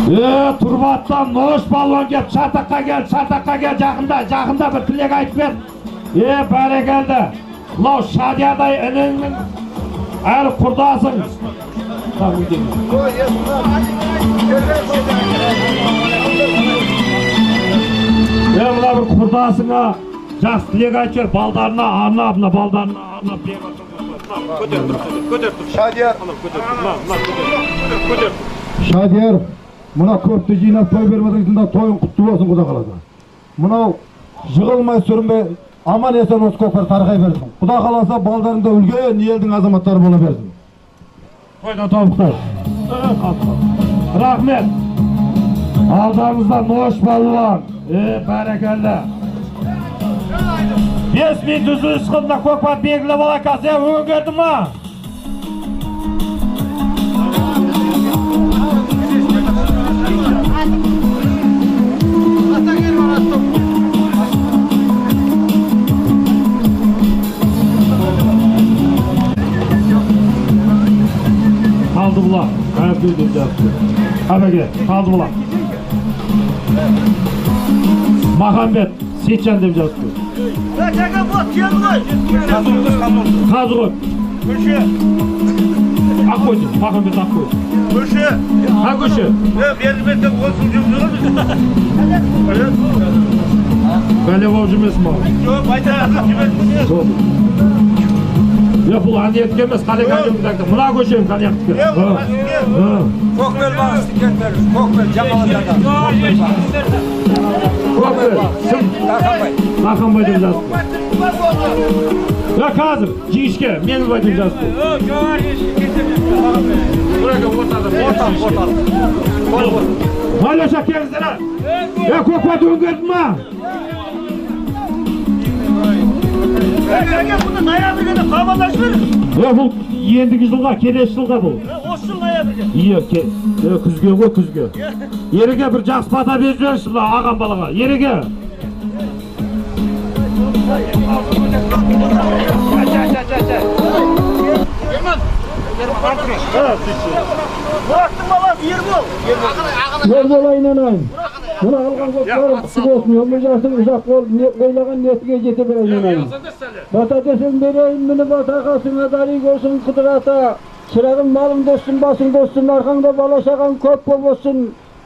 Speaker 2: Тұрбаттан Нош балуан кеп, Шартаққа кел, Шартаққа кел, жақында, жақында бір тілек айтып бер. Бәрекелді. Мынау Шадиядай ініңнің әрі құрдасың. Мына бір құрдасыңа жақсы тілек айтып бер, балдарына арнап, мына балдарына арнап.
Speaker 3: Көтер тұр, көтер тұр.
Speaker 5: Шадияр.
Speaker 3: Көтер тұр, мына көтер.
Speaker 1: Шадияр. Мына көпті жинап той бермедің, тойың құтты болсын, Құда қаласа. Мынау жығылмай сүрінбей аман есен осы көкпар тарқай берсін. Құда қаласа балдарың да үлкен елдің азаматтары бола берсін.
Speaker 2: Тойдан тобықтар. Рахмет. Алдарыңызда Нош балуан. Бәрекелді. 5 минут үзіліс қылды, көкпар белгілеп алайық қазір. Өңгерді ма? Қалдыбұлақ, Әбділ деп жазыпты. Әбеке, Қалдыбұлақ. Махамбет, Сейтжан деп жазыпты. Қазығұрт.
Speaker 5: Көше.
Speaker 2: Аққой деп, Махамбет Аққой.
Speaker 5: Көше.
Speaker 2: Қа көше?
Speaker 5: Берілмесе болсын жүрміз.
Speaker 2: Бәле болып жүрмесін маған.
Speaker 5: Жоқ, айтады, жүрмес.
Speaker 2: Бұл Әнияктікі емес, Қалек Әнияктікі. Мына көшем Әнияктікі.
Speaker 7: Көкбел бағысы кентер, Көкбел Жамалатада.
Speaker 2: Көкбел, кім?
Speaker 7: Дарханбай.
Speaker 2: Дарханбай деп жазыпты. Қазір, жіңішке, Меңілбай деп жазыпты.
Speaker 7: Орталық, орталық.
Speaker 2: Алеша, келіңіздер. Көкпарды өңгерді ма?
Speaker 5: Бұны ноябрьге де хабарласып беріңіз.
Speaker 2: Бұл ендігі жылға, келесі жылға бұл.
Speaker 5: Осы жыл ноябрьге.
Speaker 2: Күзге ғой, күзге. Ереке бір жақсы бата беріп жіберші мына ағам балаға. Ереке.
Speaker 5: Мұраттың баласы Ербол.
Speaker 1: Ербол айналайын. Мына алған көкпарың құтты болсын, өмір жасың ұзақ болып, ойлаған ниетіңе жете бер айналайын. Бата десең берейін, міне бата қасыңа дари болсын, Қыдыр ата. Шырағым малың болсын, басың болсын, арқаңда бала шағаң көп болсын,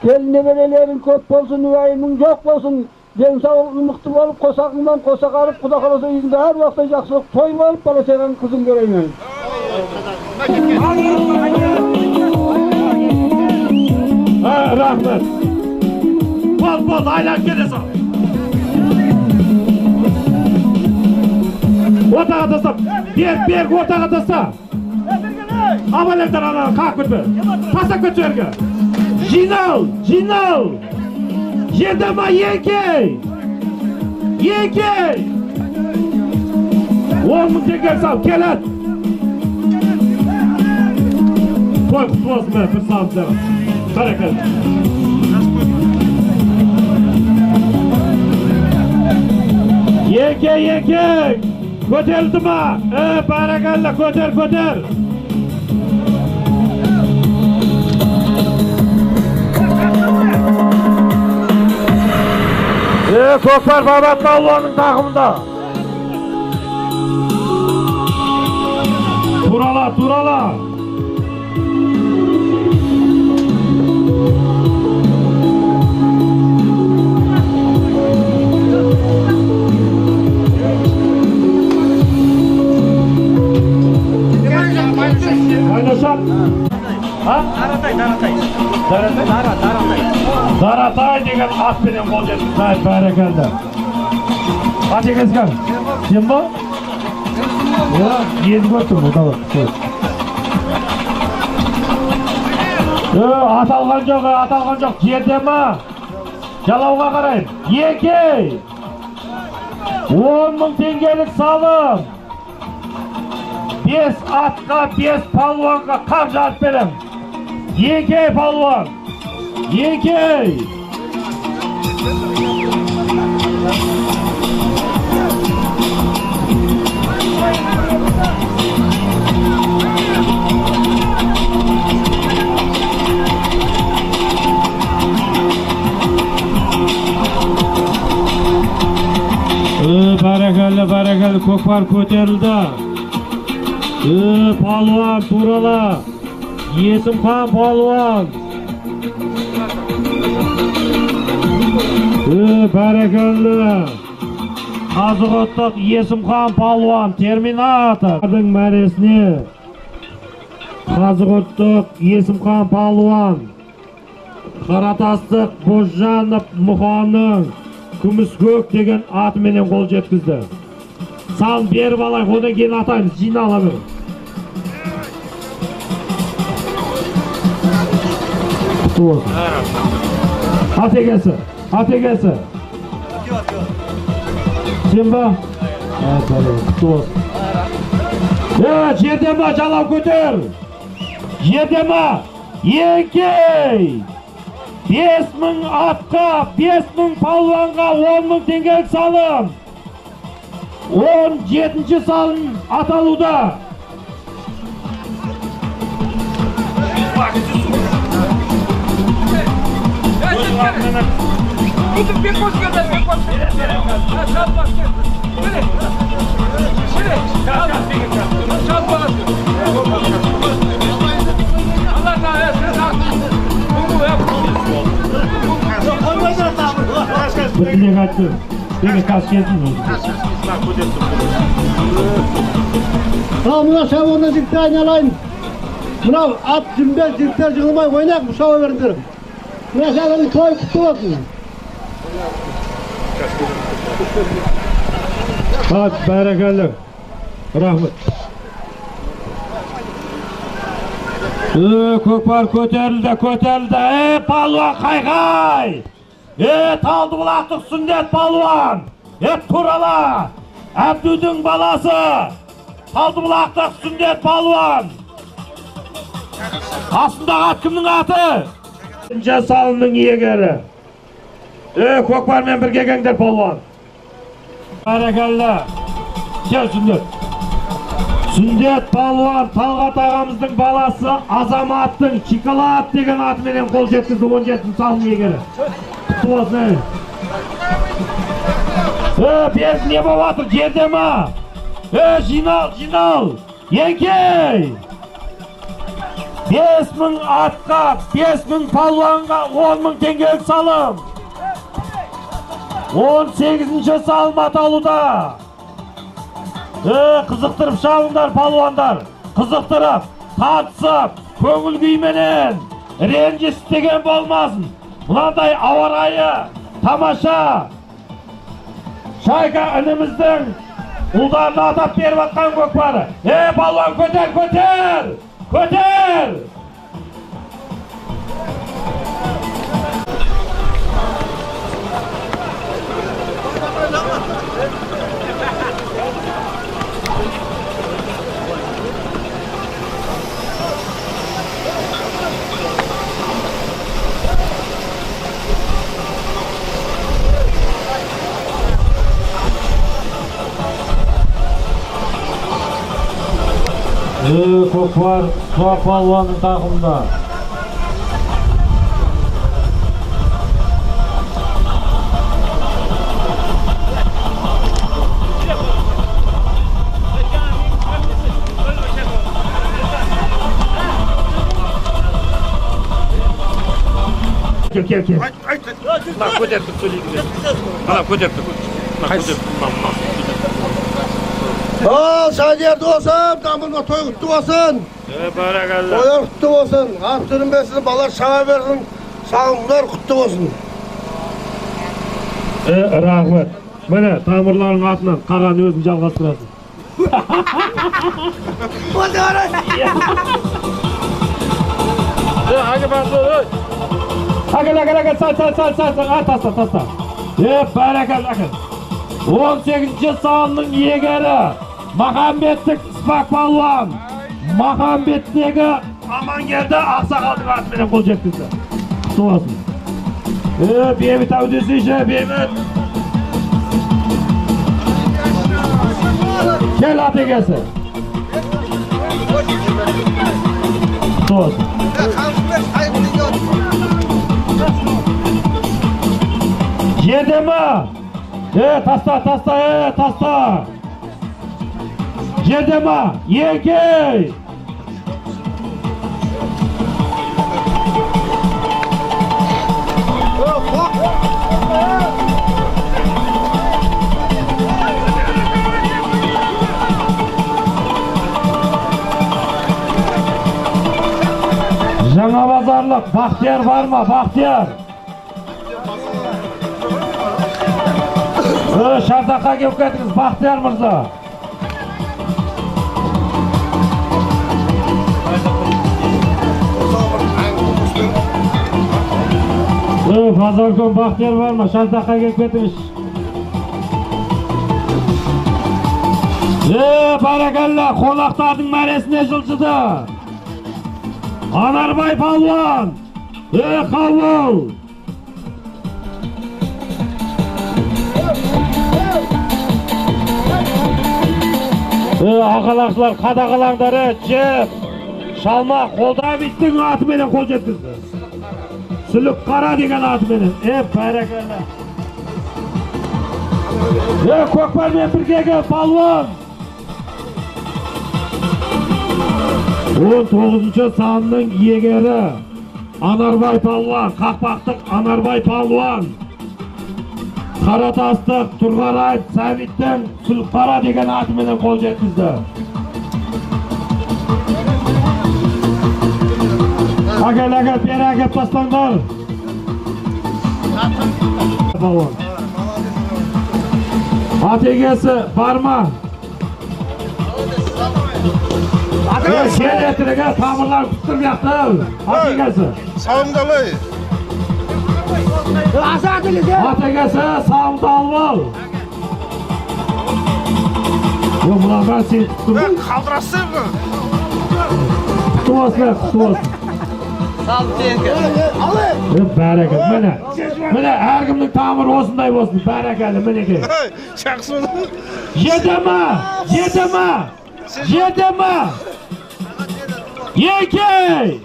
Speaker 1: келін немерелерің көп болсын, уайымың жоқ болсын. Денсаулығың мықты болып, қосағыңнан қосақ алып, Құда қаласа үйіңде әр уақытта жақсылық той болып, бала шағаң қызын көрейін.
Speaker 2: Рахмет. Бол, айланып келе сал. Ортаға таста. Берік, ортаға таста. Абайлаңдар ананы, қағып кетпе. Тастап кет жерге. Жинал, жинал. Жерде ма, еңкей. Еңкей. 10 мың теңге сал, келеді. Той құтты болсын, бір салып жағын. Бәрекелді. Еңкей, еңкей. Көтерілді ма? Бәрекелді, көтер, көтер. Көкпар Бабат палуанның тақымында. Турала, турала. Айнашат.
Speaker 5: Даратай, Даратай.
Speaker 2: Даратай?
Speaker 5: Даратай.
Speaker 2: Даратай деген атпенен қол жеткізді. Бәрекелді. Ат егесі кім? Сен ба? Енді көріп тұрмын, давай. Аталған жоқ, аталған жоқ. Жерде ма? Жалауға қарайын. Еңкей. 10 мың теңгелік салым. 5 атқа, 5 палуанға қап жарып берем. Еңкей палуан. Еңкей. Бәрекелді, бәрекелді, көкпар көтерілді. Палуан, турала. Есімхан палуан. Бәрекелді. Қазығұрттық Есімхан палуан, терминатор. Мәресіне Қазығұрттық Есімхан палуан, Қаратастық Бозжанов Мұханның Күміскөк деген атыменен қол жеткізді. Сан беріп алайық, одан кейін атаймыз, жинала бер. Құтты болсын. Ат егесі, ат егесі. Сен ба? Құтты болсын. Жерде ма, жалау көтер. Жерде ма? Еңкей. 5 мың атқа, 5 мың палуанға 10 мың теңгелік салым. 17-ші салым аталуда. Bir dilek айтты. Беге қазір келсін.
Speaker 1: Мына шабуылда жігіттер айналайын. Мынау ат жүмбе жігіттер жығылмай ойнақ шаба беріңдер. Мына шабуылдың той құтты болсын.
Speaker 2: Ат, бәрекелді. Рахмет. Көкпар көтерілді, көтерілді. Палуан қайқай! Талдыбұлақтық Сүндет палуан! Турала! Әбдудің баласы! Талдыбұлақтық Сүндет палуан! Қасындағы ат кімнің аты? Салымның иегері. Көкпармен бірге келіңдер палуан. Бәрекелді. Кел Сүндет. Сүндет палуан Талғат ағамыздың баласы Азаматтың Чикалат деген атыменен қол жеткізді 17-ші салым иегері. Құтты болсын. Берік не болып жатыр? Жерде ма? Жинал, жинал. Еңкей! 5000 атқа, 5000 палуанға 10 000 теңгелік салым. 18-ші салым аталуда. Қызықтырып шабыңдар палуандар. Қызықтырып, тартысып, көңіл күйменен ренжіс деген болмасын. Мынандай ауа райы тамаша. Шайка ініміздің ұлдарына атап беріп атқан көкпары. Палуан көтер, көтер! Көтер! Көкпар Сұрақ палуанның тақымында.
Speaker 3: Кел, кел, кел. Мына көтеріп тұр сөйлейді. Мына көтеріп тұр. Мына көтеріп тұр.
Speaker 1: Ал, Шадияр досым, тамырына той құтты болсын.
Speaker 3: Бәрекелді.
Speaker 1: Тойлар құтты болсын. Ат сүрінбесін, балалар шаба берсін, салымдар құтты болсын.
Speaker 2: Рахмет. Міне, тамырларың атынан қаған өзің жалғастырасың. Әкел, әкел, әкел, сал, сал, сал, сал, сал, таста, таста. Бәрекелді, әкел. 18-ші салымның иегері Махамбеттік Спак палуан Махамбеттегі Амангелді ақсақалдың атыменен қол жеткізді. Құтты болсын. Бейбіт ау десейші, Бейбіт. Кел ат егесі. Құтты болсын. Жерде ма? Таста, таста, таста. Жерде ма? Еңкей! Жаңа базарлық Бақтияр бар ма? Бақтияр! Шардаққа келіп кетіңіз, Бақтияр мырза. Базарком Бақтияр бар ма? Шардаққа келіп кетіңіз. Бәрекелді, қонақтардың мәресіне жылжыды. Анарбай палуан. Қабыл. Ағалақшылар қадағалаңдар, жеп, шалма қолда биттің атыменен қол жеткізді. Сүлік қара деген атыменен. Бәрекелді. Көкпармен біргегі палуан. 19-шы санның иегері Анарбай палуан, қақпақтық Анарбай палуан. Қаратастық Тұрғарай Сәбиттің Сүлікқара деген атыменен қол жеткізді. Әкел, әкел, бері әкеп тастаңдар. Палуан. Ат егесі бар ма? Кел етіріге тамырлар күттіріп яқты. Ат егесі.
Speaker 1: Салымдалай.
Speaker 2: Ат егесі сауымды алып ал. Yok, мына бәрі сен күттірдің.
Speaker 1: Қалдырасың ба?
Speaker 2: Құтты болсын, құтты болсын. Бәрекелді, міне. Міне, әркімнің тамыры осындай болсын. Бәрекелді, мінекей.
Speaker 1: Жақсы.
Speaker 2: Жеді ма? Жеді ма? Жете ма? Еңкей!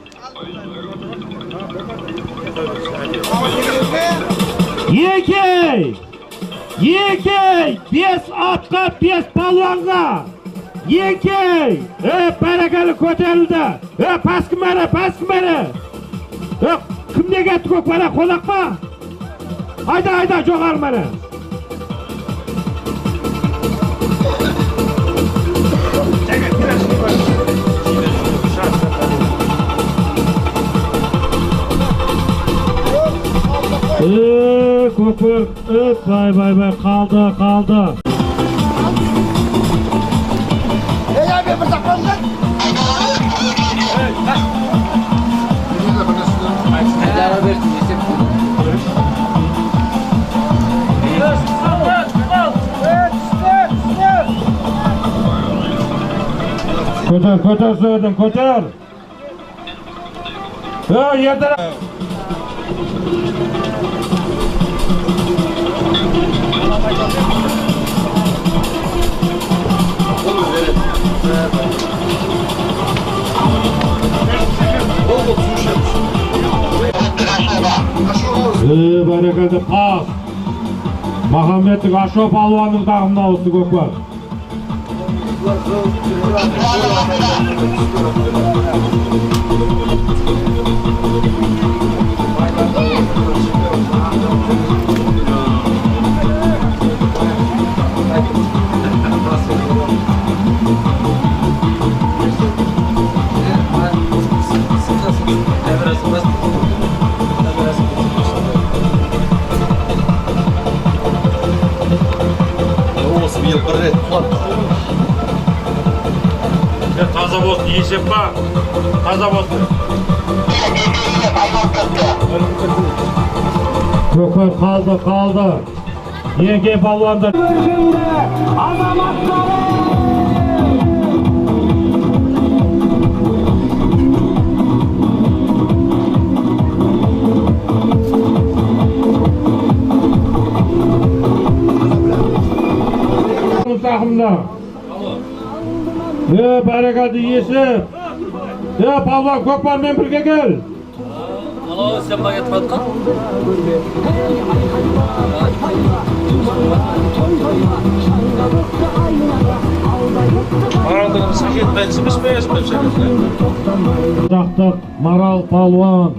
Speaker 2: Еңкей! Еңкей! 5 атқа, 5 палуанға! Еңкей! Бәрекелі көтерілді! Пас кім әрі, пас кім әрі? Кімде кетті көкпар, қонақ па? Айда, айда, жоғары мәрі! Көкпар, бай, бай, бай, қалды, қалды. Көтер, көтер, сөйдің, көтер. Ердір. Бәрекелді, пас. Махамбеттік Ашо палуанның тағымына ауысты көкпар.
Speaker 3: Таза болсын, есеп па? Таза болсын.
Speaker 2: Көкпар қалды, қалды. Еңкей палуандар. Тақымда. Бәрекелді, есіп. Палуан, көкпармен бірге кел.
Speaker 5: Алло, сен ба кетіп жатқан?
Speaker 2: Жақтық Марал палуан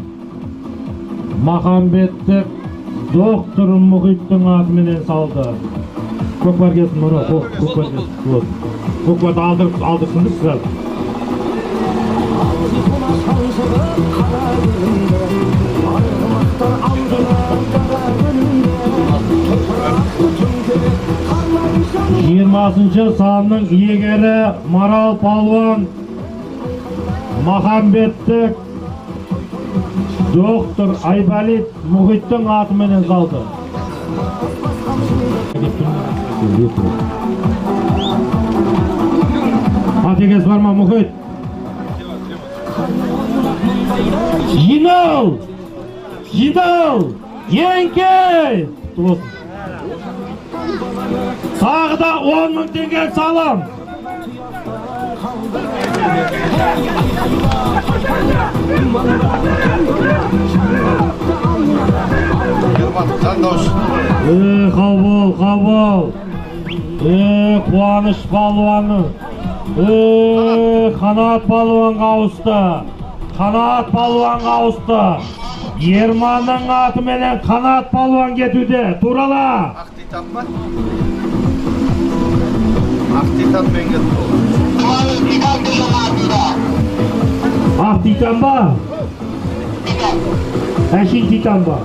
Speaker 2: Махамбеттік доктор Мұхиттың атыменен салды. Көкпар келсін, Нұра, көкпар келсін. Көкпарды алдырсынды сразу. Жиырмасыншы санның иегері Марал палуан Махамбеттік доктор Айбалит Мұхиттың атыменен салды. Ат егесі бар ма, Мұхит? Жинал! Жинал! Еңкей! Құтты болсын. Тағы да 10 мың теңге салам. Қабыл, қабыл. Қуаныш палуаны. Қанат палуанға ауысты. Қанат палуанға ауысты. Ерманның атыменен Қанат палуан кетуде. Турала.
Speaker 9: Ақ титан ба? Ақ титанмен кетті.
Speaker 2: Ақ титан ба? Әшейін титан ба?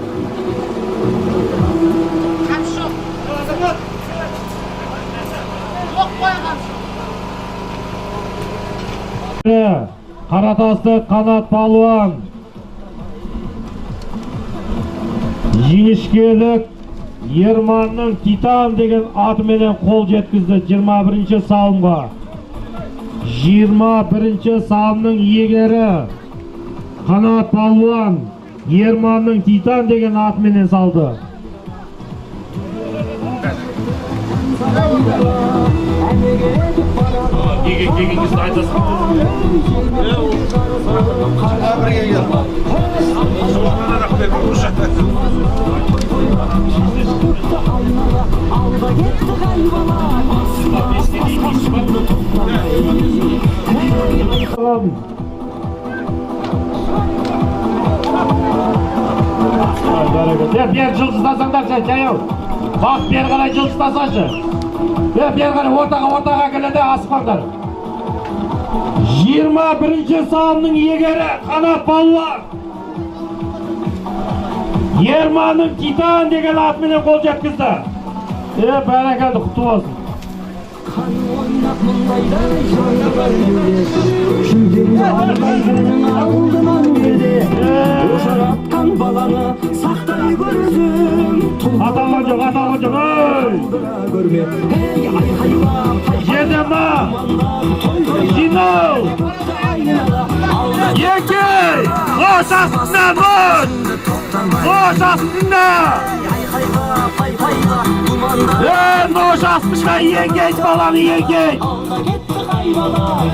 Speaker 2: Қаратасты Қанат палуан жіңішкелік Ерманның Титан деген атыменен қол жеткізді 21-ші салымға. 21-ші салымның иегері Қанат палуан Ерманның Титан деген атыменен салды.
Speaker 3: Келген кезде айтасың. Бері жылжытасаңдар жаяу. Бақ бері қарай жылжытасаңшы. Бері қарай ортаға келеді, асықпаңдар. 21-ші салымның иегері Қанат балуан. Ерманның Титан деген атыменен қол жеткізді. Бәрекелді, құтты болсын.
Speaker 6: Қан ойнап мұндайдай жандар елде, жүлдеңді арманның алдынан келде. Ошақ атқан баланы сақтай көрсін.
Speaker 2: Аталған жоқ, аталған жоқ, ей!
Speaker 6: Көрме, ей, айқайлап,
Speaker 2: Жедема! Жинау! Екі! Қос астында, қос! Қос астында! Нош астында еңгейт баланы, еңгейт!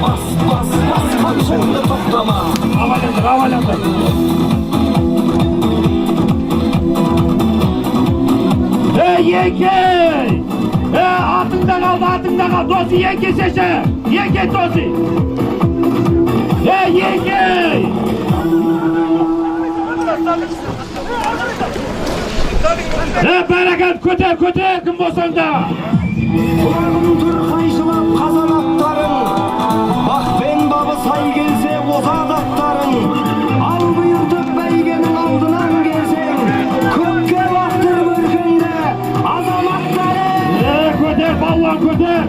Speaker 6: Бас, бас, бас, қамшыңды тоқтама.
Speaker 2: Аваляндар, аваляндар! Еңгей! Атыңда қалды, атыңда қалды! Досы, еңгейсеші! Еңгей, досы! Еңгей! Бәрекелді, көтер, көтер, кім болсаң да!
Speaker 6: Құлағым тұр қайшылап қазан аттарың, бақ пен бабы сай келсе озат аттарың. Ал бұйыртып бәйгенің алдынан келсең, көкке лақтырып өркенді азаматтарың.
Speaker 2: Көтер, балуан, көтер!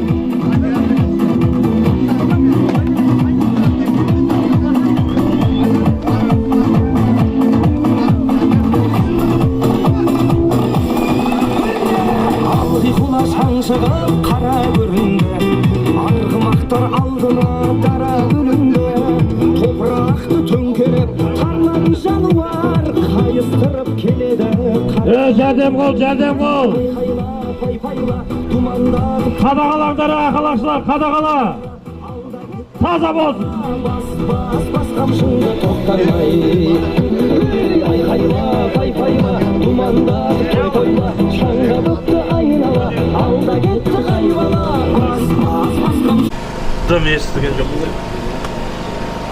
Speaker 6: Шаңшығып қара көрінді, арғымақтар алдына дара бөлінді. Топырақты төңкеріп тарлан жануар қайыстырып келеді.
Speaker 2: Жәрдем қол, жәрдем қол! Қадағалаңдар, ақалақшылар, қадағала! Таза болсын!
Speaker 6: Бас, бас, бас қамшыңды тоқтармай. Айқайла, пай-пайла, думандатып той тойла, шаңға бүкті айнала, алда кетті қайбала. Бас, бас, бас қамшыңды.
Speaker 3: Дым естіген жоқ.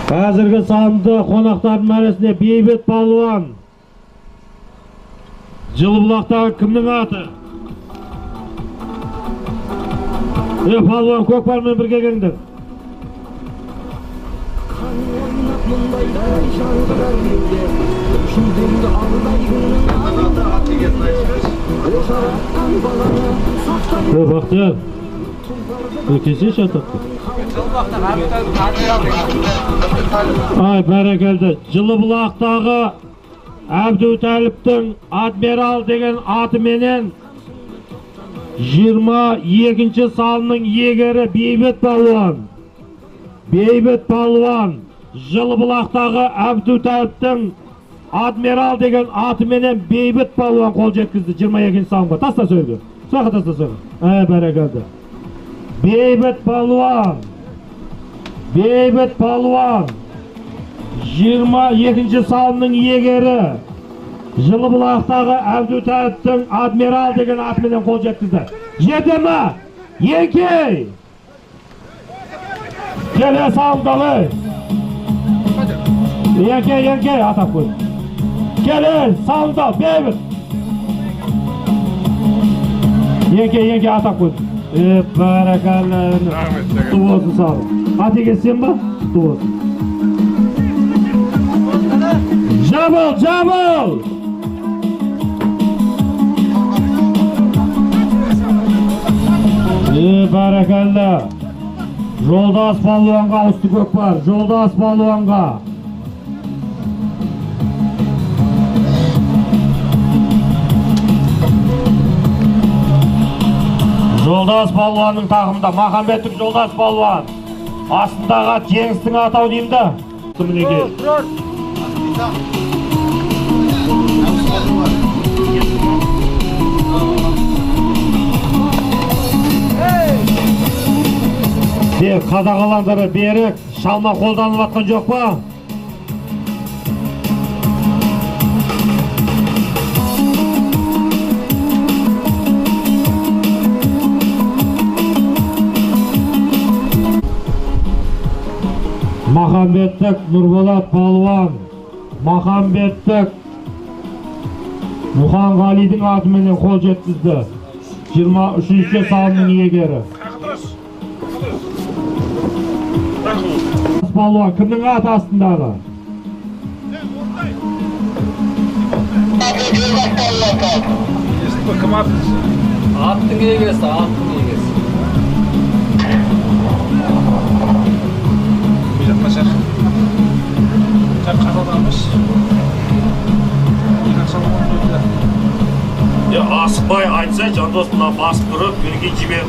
Speaker 2: Қазіргі санды қонақтардың мәресіне Бейбіт балуан. Жылыбұлақтағы кімнің аты? Палуан көкпармен бірге келіңдер.
Speaker 6: Қан ойнап мұндайдай жаңғырар елде, жүлдеңді алдай күннің алдынан келсе, ошақ атқан баланы сақтай.
Speaker 2: Бақтияр, келсейші атақты. Ай, бәрекелді. Жылыбұлақтағы Әбдутәліптің Адмирал деген атыменен 22-ші салының иегері Бейбіт балуан. Бейбіт балуан Жылыбұлақтағы Әбдутәліптің Адмирал деген атыменен Бейбіт балуан қол жеткізді 22-ші салымға. Таста сөйгі. Соға таста сөйгі. Бәрекелді. Бейбіт балуан. Бейбіт балуан 22-ші салымның иегері Жылыбұлақтағы Әбдутәліптің Адмирал деген атыменен қол жеткізді. Жете ме? Еңкей! Келе салымдалы. Еңкей, еңкей, атап қой. Келе, салымдал, Бейбіт. Еңкей, еңкей, атап қой. Бәрекелді. Құтты болсын салым. Атеке сен ба? Құтты болсын. Жабыл, жабыл! Бәрекелді. Жолдас балуанға ауысты көкпар. Жолдас балуанға. Жолдас балуанның тағымында Махамбеттік Жолдас балуан. Астындағы ат жеңістің атау деймін да. Мінекей. Қадағалаңдар, берік, шалма қолданып атқан жоқ па? Махамбеттік Нұрболат палуан, Махамбеттік Мұханғалидың атыменен қол жеткізді. 23-ші салымның иегері. Палуан кімнің аты астындағы?
Speaker 5: Аттың егесі, аттың егесі.
Speaker 3: Асықпай айтса, Жандос мына басып тұрып, бірге жібер.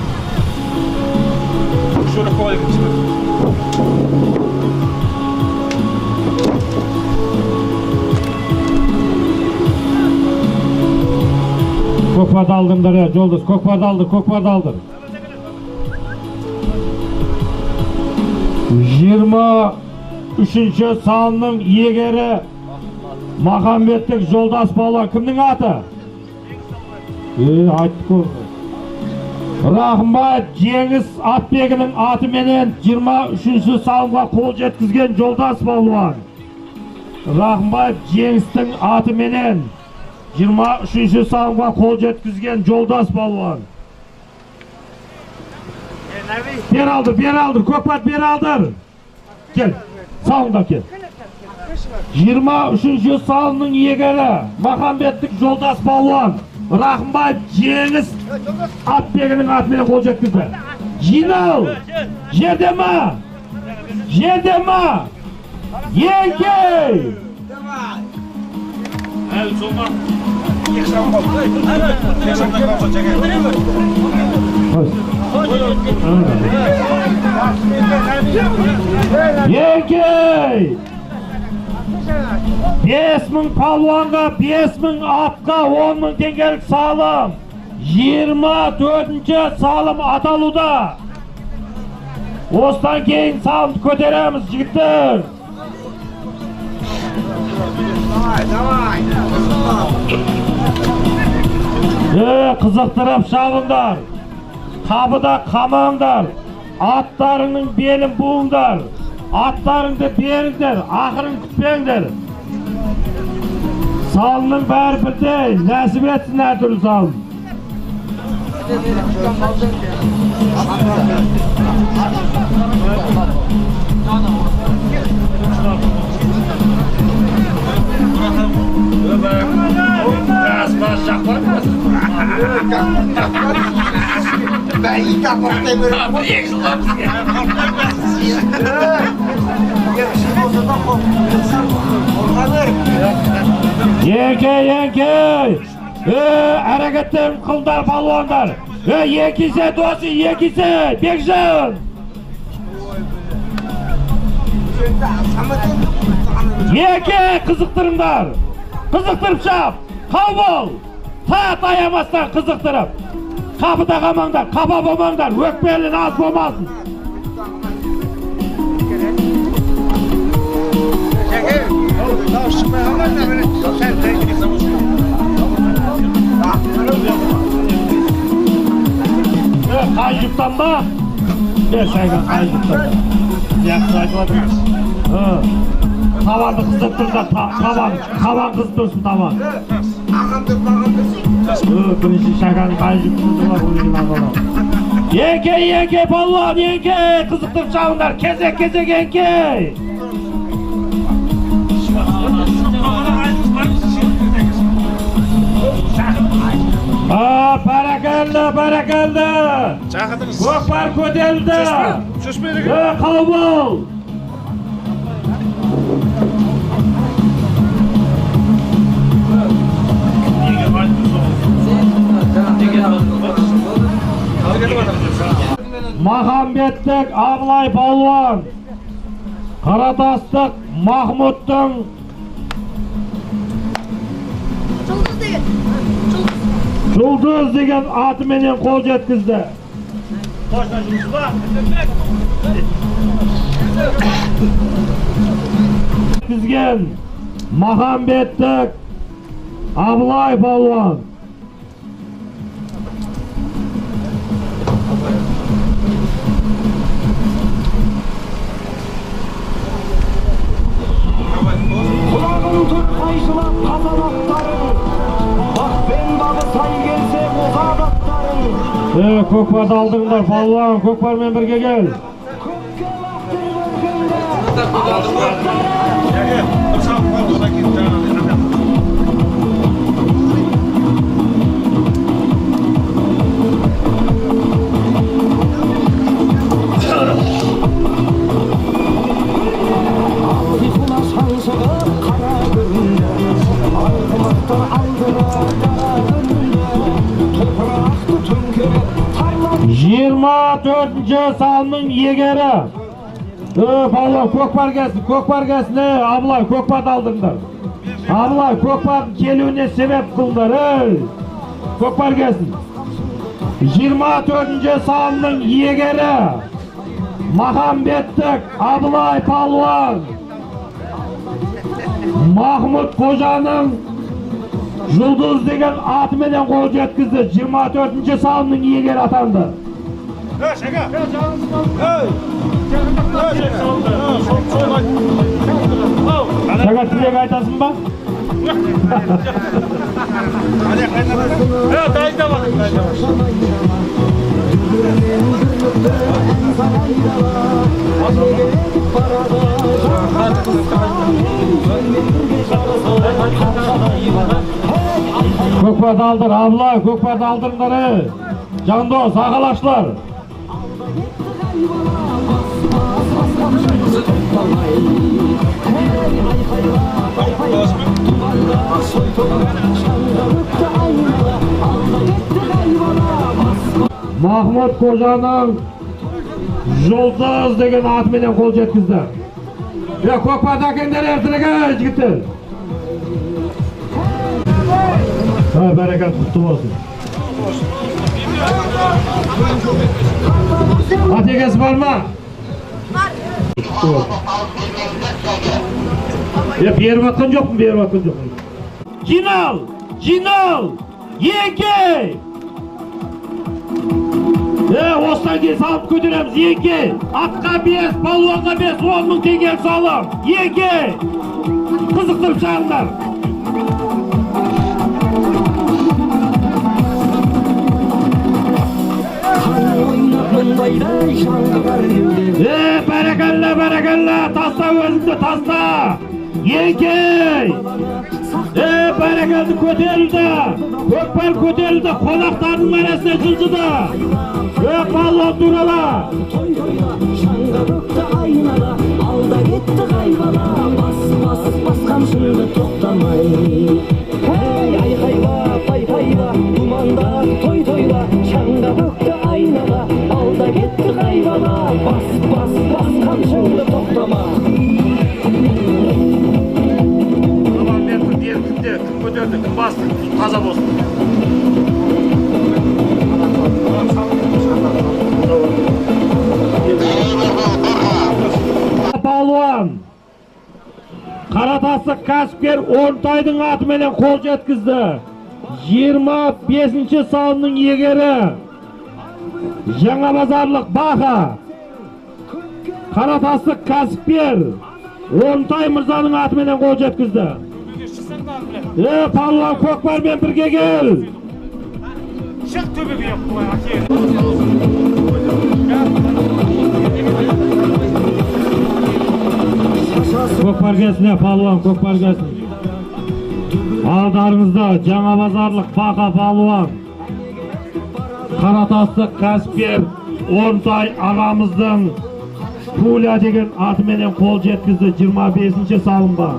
Speaker 2: Көкпарды алдыңдар, Жолдас, көкпарды алды, көкпарды алды. 23-ші салымның иегері Махамбеттік Жолдас бала кімнің аты? Айттық қой. Рахымбаев Жеңіс Атбегінің атыменен 23-ші салымға қол жеткізген Жолдас балуан. Рахымбаев Жеңістің атыменен 23-ші салымға қол жеткізген Жолдас балуан. Бер алdır, бер алdır, көкпар бер алdır. Кел, салымда кел. 23-ші салымның иегері Махамбеттік Жолдас балуан Рахымбаев Жеңіс Атбегінің атымен қол жеткізді. Жинал! Жерде ма? Жерде ма? Еңкей! Еңкей! 5000 палуанға, 5000 атқа 10.000 теңгелік салым. 24-ші салым аталуда. Осыдан кейін салымды көтереміз, жігіттер. Қызықтырып шабыңдар. Қабыда қамаңдар. Аттарыңның белін буыңдар. Аттарыңды беріңдер, ақырын күтпеңдер. Салымның бәрі бірдей, нәсіп етсін әртүрлі салым. Еңкей, еңкей! Әрекеттерін қылдар палуандар! Екісе, досы, екісе! Бекжан! Еңкей, қызықтырыңдар! Қызықтырып шап! Қау бол! Тат аямастан қызықтырып! Қапыда қамаңдар, қапа болмаңдар, өкпелі аз болмасын! Қай жұптан ба? Қай жұптан? Табанды қыздырып тұрыңдар, табан, табан қызып тұрсын, табан. Бірінші Шәкән қай жұптан бар, Еңкей, еңкей, палуан, еңкей, қызықтырып шабыңдар, кезек, кезек, еңкей. Бәрекелді, бәрекелді. Көкпар көтерілді. Қау бол. Махамбеттік Абылай палуан, Қаратастық Махмұттың Жұлдыз деген атыменен қол жеткізді.
Speaker 3: Точно жұмысы ба?
Speaker 2: Жеткізген Махамбеттік Абылай палуан.
Speaker 6: Құлағың тұр қайшылап қазан аттарың, бақ пен бағы сай келсе озат аттарың.
Speaker 2: Көкпарды алдыңдар, палуан, көкпармен бірге кел.
Speaker 6: Көкке лақтырып өркенді. Алқиқұла шаншығып қара көрінді, арғымақтар алдыра дара көрінді, топырақты төңкеріп тарлап.
Speaker 2: 24-ші салымның иегері. Палуан, көкпар келсін, көкпар келсін, Абылай, көкпарды алдыңдар. Абылай, көкпардың келуіне себеп қылыңдар, көкпар келсін. 24-ші салымның иегері Махамбеттік Абылай палуан. Махмұт Қожаның Жұлдыз деген атыменен қол жеткізді. 24-ші салымның иегері атанды. Шаға, тілек айтасың ба? Көкпарды алдыр, Абылай, көкпарды алдырыңдар, Жандос, ағалашылар. Махмұт Қожаның Жұлдыз деген атыменен қол жеткізді. Көкпарды әкеңдер ертірек, жігіттер. Бәрекет, құтты болсын. Ат егесі бар ма?
Speaker 4: Бар.
Speaker 2: Беріп атқан жоқпын, беріп атқан жоқпын. Жинал, жинал, еңкей! Осыдан кейін салып көтереміз, еңкей! Атқа 5, палуанға 5, 10 мың теңгелік салым. Еңкей! Қызықтырып шығыңдар. Бәрекелді, бәрекелді, таста өзіңді, таста! Еңкей! Бәрекелді, көтерілді! Көкпар көтерілді, қонақтардың мәресіне жылжыды! Палуан турала!
Speaker 6: Той тойла, шаңға бөкті айнала, алда кетті қайбала, бас, бас, бас қамшыңды тоқтамай. Ей, айқайла, пай-пайла, думанда той тойла, шаңға бөкті айнала, алда кетті қайбала, бас, бас, бас қамшыңды тоқтама.
Speaker 3: Кім көтерді, кім басты, таза болсын.
Speaker 2: Палуан Қаратастық кәсіпкер Орынтайдың атыменен қол жеткізді. 25-ші салымның иегері Жаңабазарлық Баха. Қаратастық кәсіпкер Орынтай мырзаның атыменен қол жеткізді. Палуан, көкпармен бірге кел.
Speaker 3: Шық төбеге.
Speaker 2: Көкпар келсін, палуан, көкпар келсін. Алдарыңызда Жаңабазарлық Бақа палуан, Қаратастық кәсіпкер Орынтай ағамыздың Пуля деген атыменен қол жеткізді 25-ші салымға.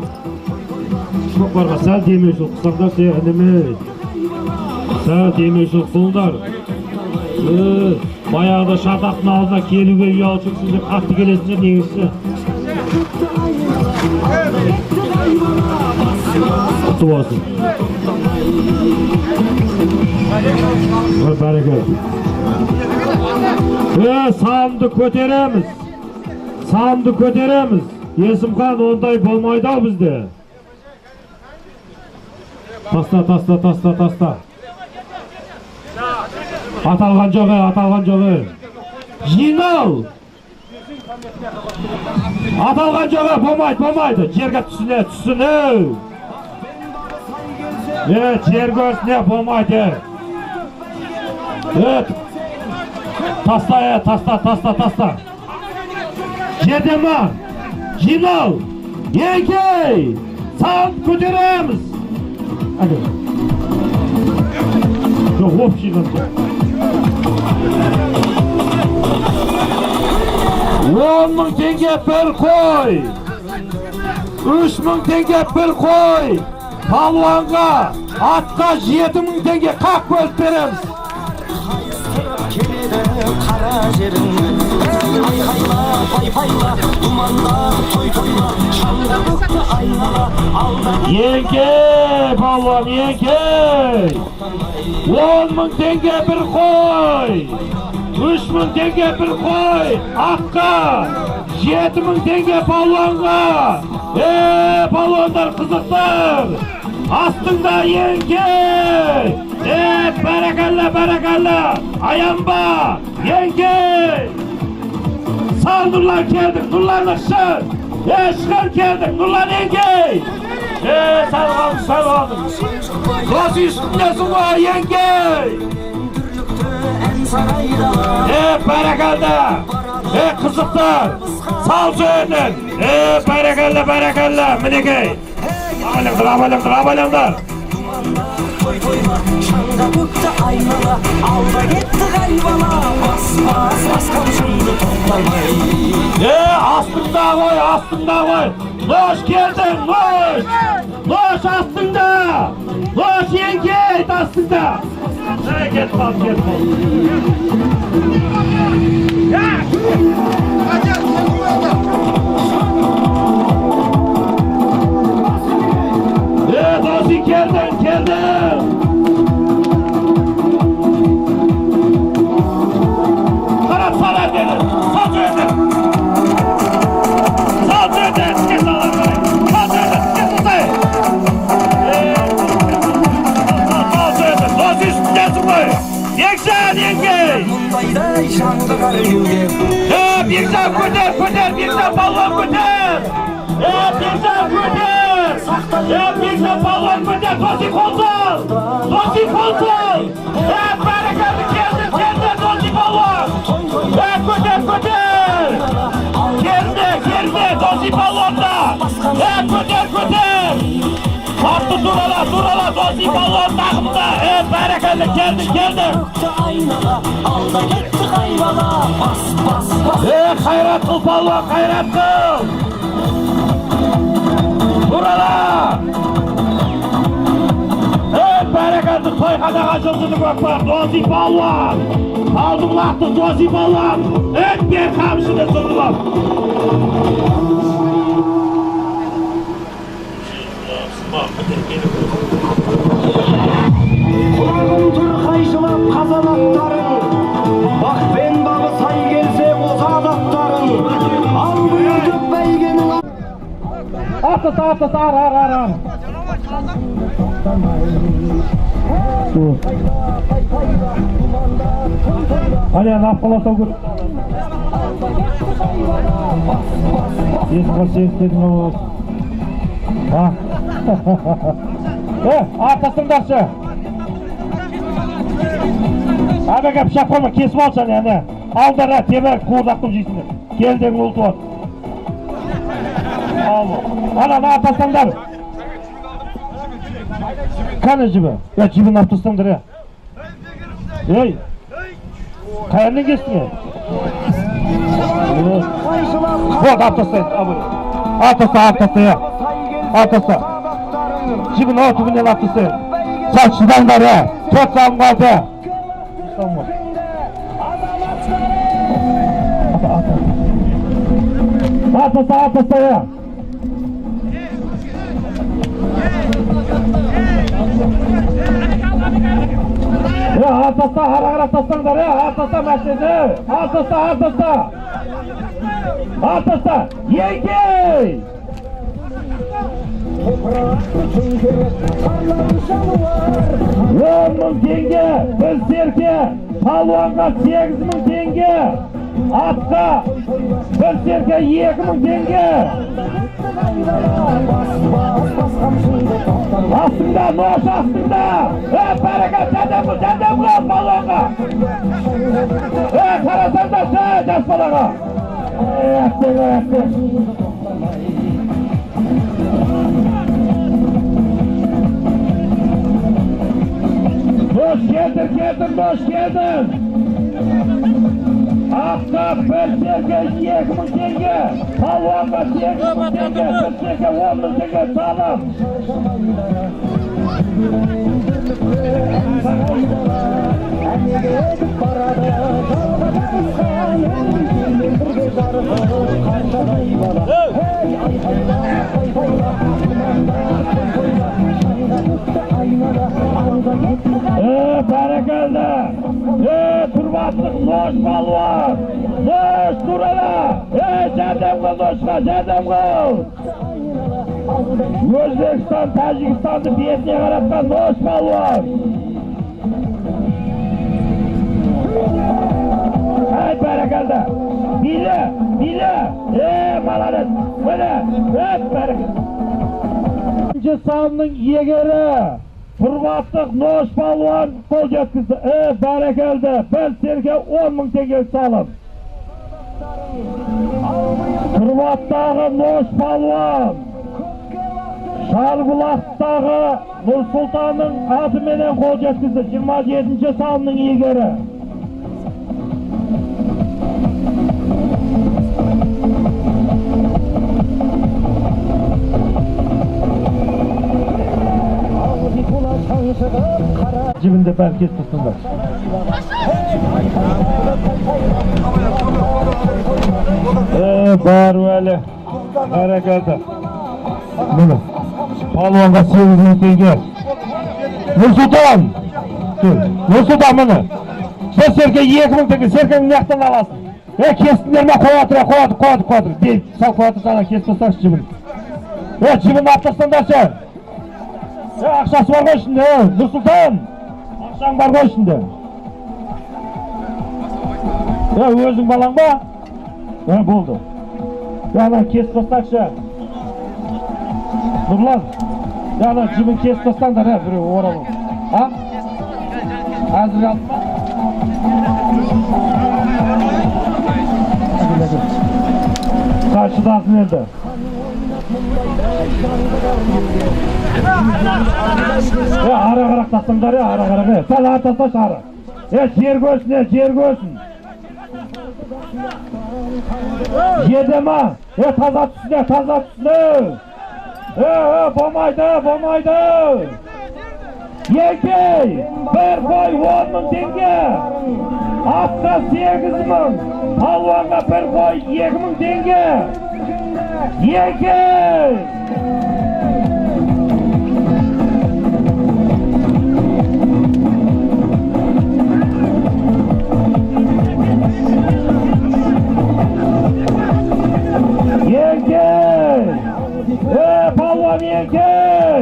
Speaker 2: Көкпарға сәл демеушілік қылсаңдар, ініме. Сәл демеушілік қылыңдар. Баяғыда шатақтың алдына келуге ұялшық, сіздер қатты келесіңдер негізі. Құтты болсын. Бәрекелді. Салымды көтереміз. Салымды көтереміз. Есімхан, ондай болмайды ау бізде. Таста, таста, таста, таста. Аталған жоқ, аталған жоқ. Жинал. Аталған жоқ, болмайды, болмайды. Жерге түсіне, түсіне. Жер көрсіне, болмайды. Таста, таста, таста, таста. Жерде ма? Жинал. Еңкей. Салым көтереміз. Жоқ, общий қанша. 10 000 теңге бір қой. 3 000 теңге бір қой. Палуанға, атқа 7 000 теңге қақ бөліп береміз.
Speaker 6: Келеді қара жерің, айқайла, пай-пайла, думанда той-тойла, шаңға көкті айнала, алда.
Speaker 2: Еңкей, палуан, еңкей. 10 000 теңге бір қой. 3 000 теңге бір қой. Атқа 7 000 теңге палуанға. Палуандар, қызықтар. Астыңда еңкей. Бәрекелді, бәрекелді. Аянба, еңкей. Сал, Нұрлан, келдік. Нұрлан, шыр. Шыр келдік. Нұрлан, еңкей. Сал қалдық, сал қалдық. Осы үстіндесің ғой, еңкей. Бәрекелді. Қызықтар. Сал жөнінен. Бәрекелді, бәрекелді. Мінекей. Абайлаңдар, абайлаңдар, абайлаңдар.
Speaker 6: Той-тойла, шаңға көкті айнала, алда кетті қайбала, бас, бас, бас қамшыңды тоқтамай.
Speaker 2: Астыңда ғой, астыңда ғой. Нош келдің, нош. Нош астыңда. Нош еңкейт астыңда. Кет қал, кет қал. Досы келдің, келдің. Қарап салар деді. Сал жөнді. Сал жөнді. Тіке салар қарай. Сал жөнді. Тіке салсай. Сал жөнді. Досы үстіндесің ғой. Бекжан, еңкей.
Speaker 6: Мұндайдай жанды қар кеуде.
Speaker 2: Бекжан, көтер, көтер. Бекжан, палуан, көтер. Бекжан, көтер. Бекжан, палуан, көтер. Досы қол сал. Досы қол сал. Бәрекелді, келді, келді, Досы палуан. Көтер, көтер. Керме, керме, Досы палуанда. Көтер, көтер. Атты турала, турала, Досы палуан тағымда. Бәрекелді, келді, келді.
Speaker 6: Алда кетті қайбала, бас, бас, бас.
Speaker 2: Қайрат қыл, палуан, қайрат қыл. Турала. Бәрекелді, тойханаға жылжыды көкпар. Досы палуан. Алдым лақты, Досы палуан. Бер қамшыны сұрғылап.
Speaker 6: Құлағым тұр қайшылап қазанаттарың, бақ пен бабы сай келсе озат аттарың, ал бұйыртып бәйгенің.
Speaker 2: Атыс, атыс, ар, ар, ар, ар. Әне, напқаласа көр. Есімға сен ол. Атасыңдаршы. Әбеге пышақ қойма, кесіп алшы, әне. Алдар, темір қуырдақ қылып жейсіңдер. Келден ұл туады. Ана, атасыңдар. Қане жібі? Жібін алып тастаңдар, Ей, қайырдан кестің, Вот, алып тастайын, алып таста, алып таста, алып таста. Жібін о түбінен алып тастайын. Сал шыдаңдар, 4 салым қалды. Алып таста, алып таста, Алып таста, ары қарап тастаңдар, ары таста машинаны, ары таста, ары таста. Ары таста, еңкей! 10 мың теңге, бір серке, палуанға 8 мың теңге, атқа бір серке 2 мың теңге. Астыңда, нош астыңда! Бәрекет, жәрдем қыл, жәрдем қыл палуанға! Қарасаңдаршы жас балаға! Әттең, әттең! Нош келдің, келдің, нош келдің! Атқа бір серке 2 мың теңге, палуанға 8 мың теңге, бір серке 10 мың теңге салым. Бәрекелді! Тұрбаттық нош палуан! Нош турала! Жәрдем қыл ношқа, жәрдем қыл! Өзбекстан, Тәжікстанды бетіне қаратқан нош палуан! Әй, бәрекелді! Биле, биле! Молодец! Міне! Бәрекелді! Салымның иегері Тұрбаттық нош палуан қол жеткізді. Бәрекелді, бір серке 10 мың теңге салым. Тұрбаттағы нош палуан Шарбұлақтағы Нұрсұлтанның атыменен қол жеткізді. 27-ші салымның иегері. Жібінде бәрі кесіп тастаңдар. Бар әлі. Бәрекелді. Міне. Палуанға 8 мың теңге. Нұрсұлтан! Нұрсұлтан міне. Бір серке 2 мың теңге. Серкеңді мына аласың. Кестіңдер ме? Қоя тұр, қоя тұр, қоя тұр, қоя тұр. Бей, сал қоя тұр, сана кесіп тастаңшы жібін. Жібін алып тастаңдаршы. Ақшасы бар ғой ішінде, Нұрсұлтан! Ақшаң бар ғой ішінде. Өзің балаң ба? Болды. Ана кесіп тастаңшы. Нұрлан, ана жібін кесіп тастаңдар, біреу оралып. А? Әзір алды ма? Шыдасын енді. Ара қарақ тастаңдар, ара қарақ. Сәл ары тасташы ары. Жер көрсін, жер көрсін. Жерде ма? Таза түссін, таза түссін. Болмайды, болмайды. Еңкей, бір қой 10 мың теңге. Атқа 8 мың, палуанға бір қой 2 мың теңге. Еңкей! Еңкей! Палуан еңкей!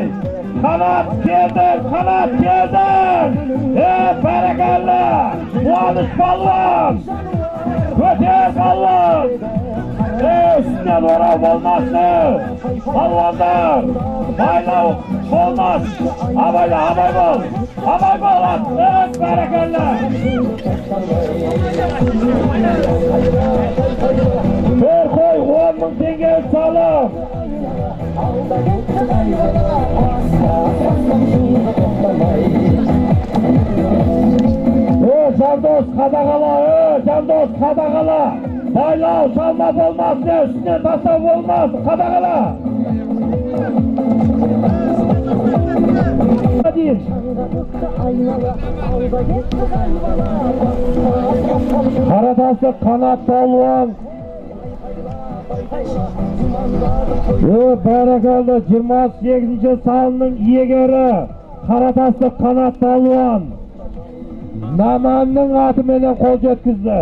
Speaker 2: Қанат келдің, қанат келдің! Бәрекелді! Қуаныш палуан! Көтер палуан! Үстінен орау болмасын! Палуандар! Байлау болмас! Абайла, абай бол! Абай бол! Бәрекелді! Бір қой 10 мың теңге салым! Жандос қадағала, Жандос қадағала! Байлау, салма болмасын, үстінен тастау болмасын, қадағала! Қаратасы Қанат палуан. Бәрекелді, 28-ші салымның иегері Қаратасты Қанат палуан. Наманның атыменен қол жеткізді.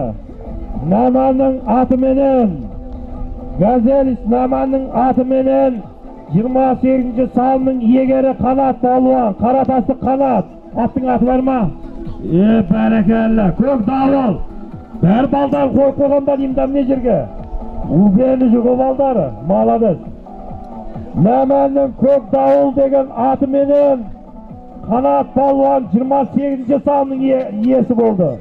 Speaker 2: Наманның атыменен, Газелис Наманның атыменен 28-ші салымның иегері Қанат палуан, Қаратасты Қанат. Аттың аты бар ма? Бәрекелді, көк дауыл. Бәрі балдар қойып қойғандар деймін да міне жерге. Убені жүгі балдары, молодец. Нәмәннің көк дауыл деген атыменен Қанат палуан 28-ші салымның иесі болды.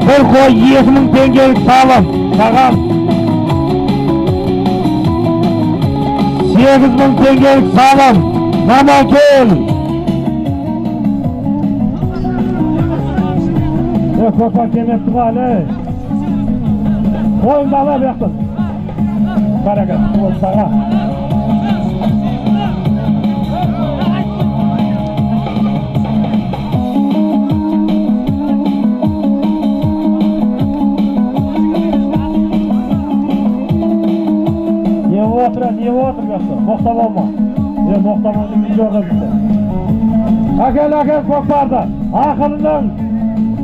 Speaker 2: Бір қой 2000 теңгелік салым, саған 8000 теңгелік салым, Намакел. Көкпар келмепті ғой әлі. Қойыңды ала бұяқтан. Бәрекелді, құтты болсын саған. Не отыр, не отыр бұяқта, боқтап алма. Боқтап алма, жоқ бізде. Әкел, әкел көкпарды.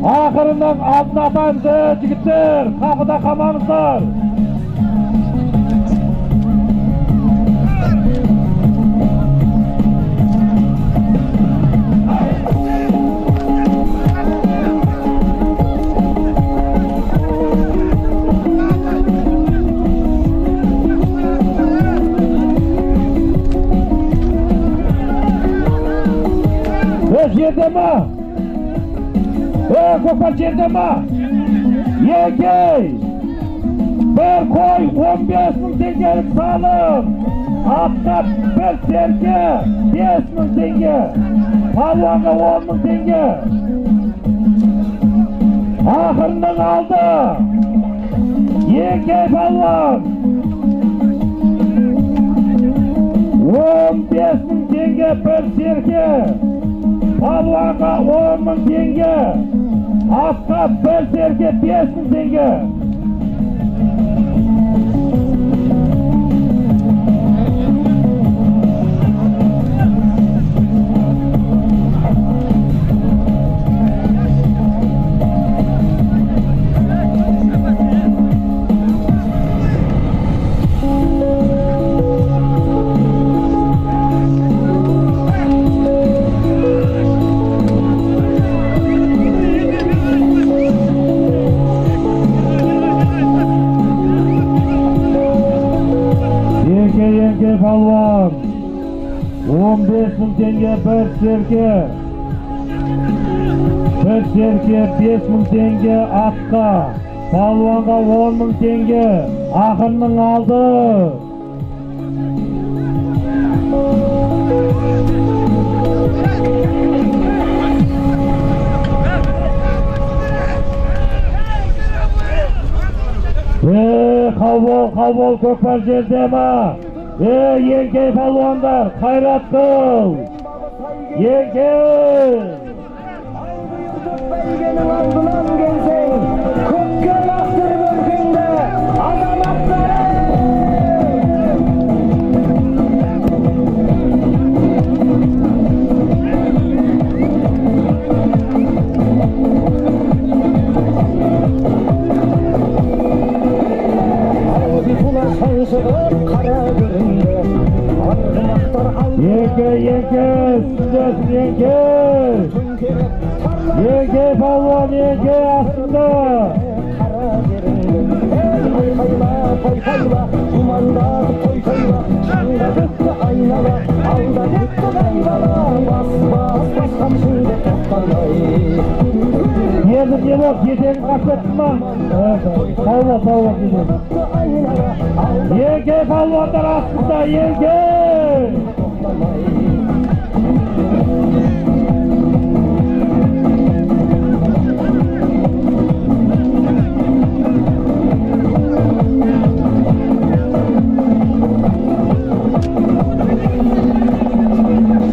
Speaker 2: Ақырының алдын атаймыз, жігіттер, қапыда қамаңыздар. Жерде ма? Көкпар жерде ма? Еңкей! Бір қой 15 000 теңгелік салым. Атқа бір серке 5000 теңге. Палуанға 10 000 теңге. Ақырының алды. Еңкей палуан. 15 000 теңге бір серке. Палуанға 10 000 теңге. Атқа бір серке 5000 теңге. Еңкей палуан 15 000 теңге бір серке. Бір серке 5000 теңге атқа. Палуанға 10 000 теңге. Ақырының алды. Қабыл, қабыл, көкпар жерде ма? Еңкей палуандар, қайрат қыл! Еңкей!
Speaker 6: Бәйгенің алдынан келсең, көкке лақтырып өркеңді, азаматтар!
Speaker 2: Еңкей, еңкей, үстіндесің, еңкей! Еңкей палуан, еңкей астында! Енді не болды, етегің қашып кетті ма? Сау бол, сау бол. Еңкей палуандар астында, еңкей!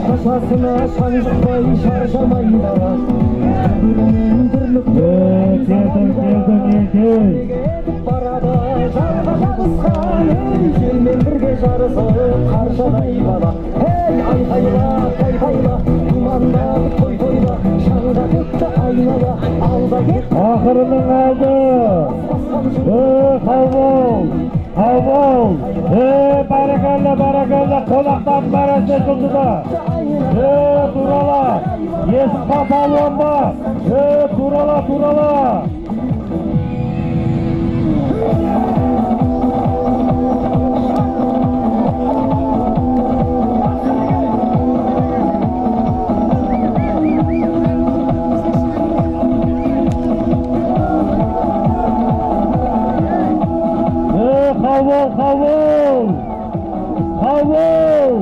Speaker 6: Шашасына шаншықпай шаршамай бала.
Speaker 2: Келдің, келдің, еңкей.
Speaker 6: Барады жарға жабысқан, ей, желмен бірге жарысып қаршадай бала. Ей, айқайла, тайпайла, думандап той тойла, шаңға төкті айнала, алда кетті.
Speaker 2: Ақырының алды. Қабыл, қабыл. Бәрекелді, бәрекелді, қонақтардың мәресіне жылжыды. Турала, Есімхан палуан ба? Турала, турала. Қабыл, қабыл, қабыл.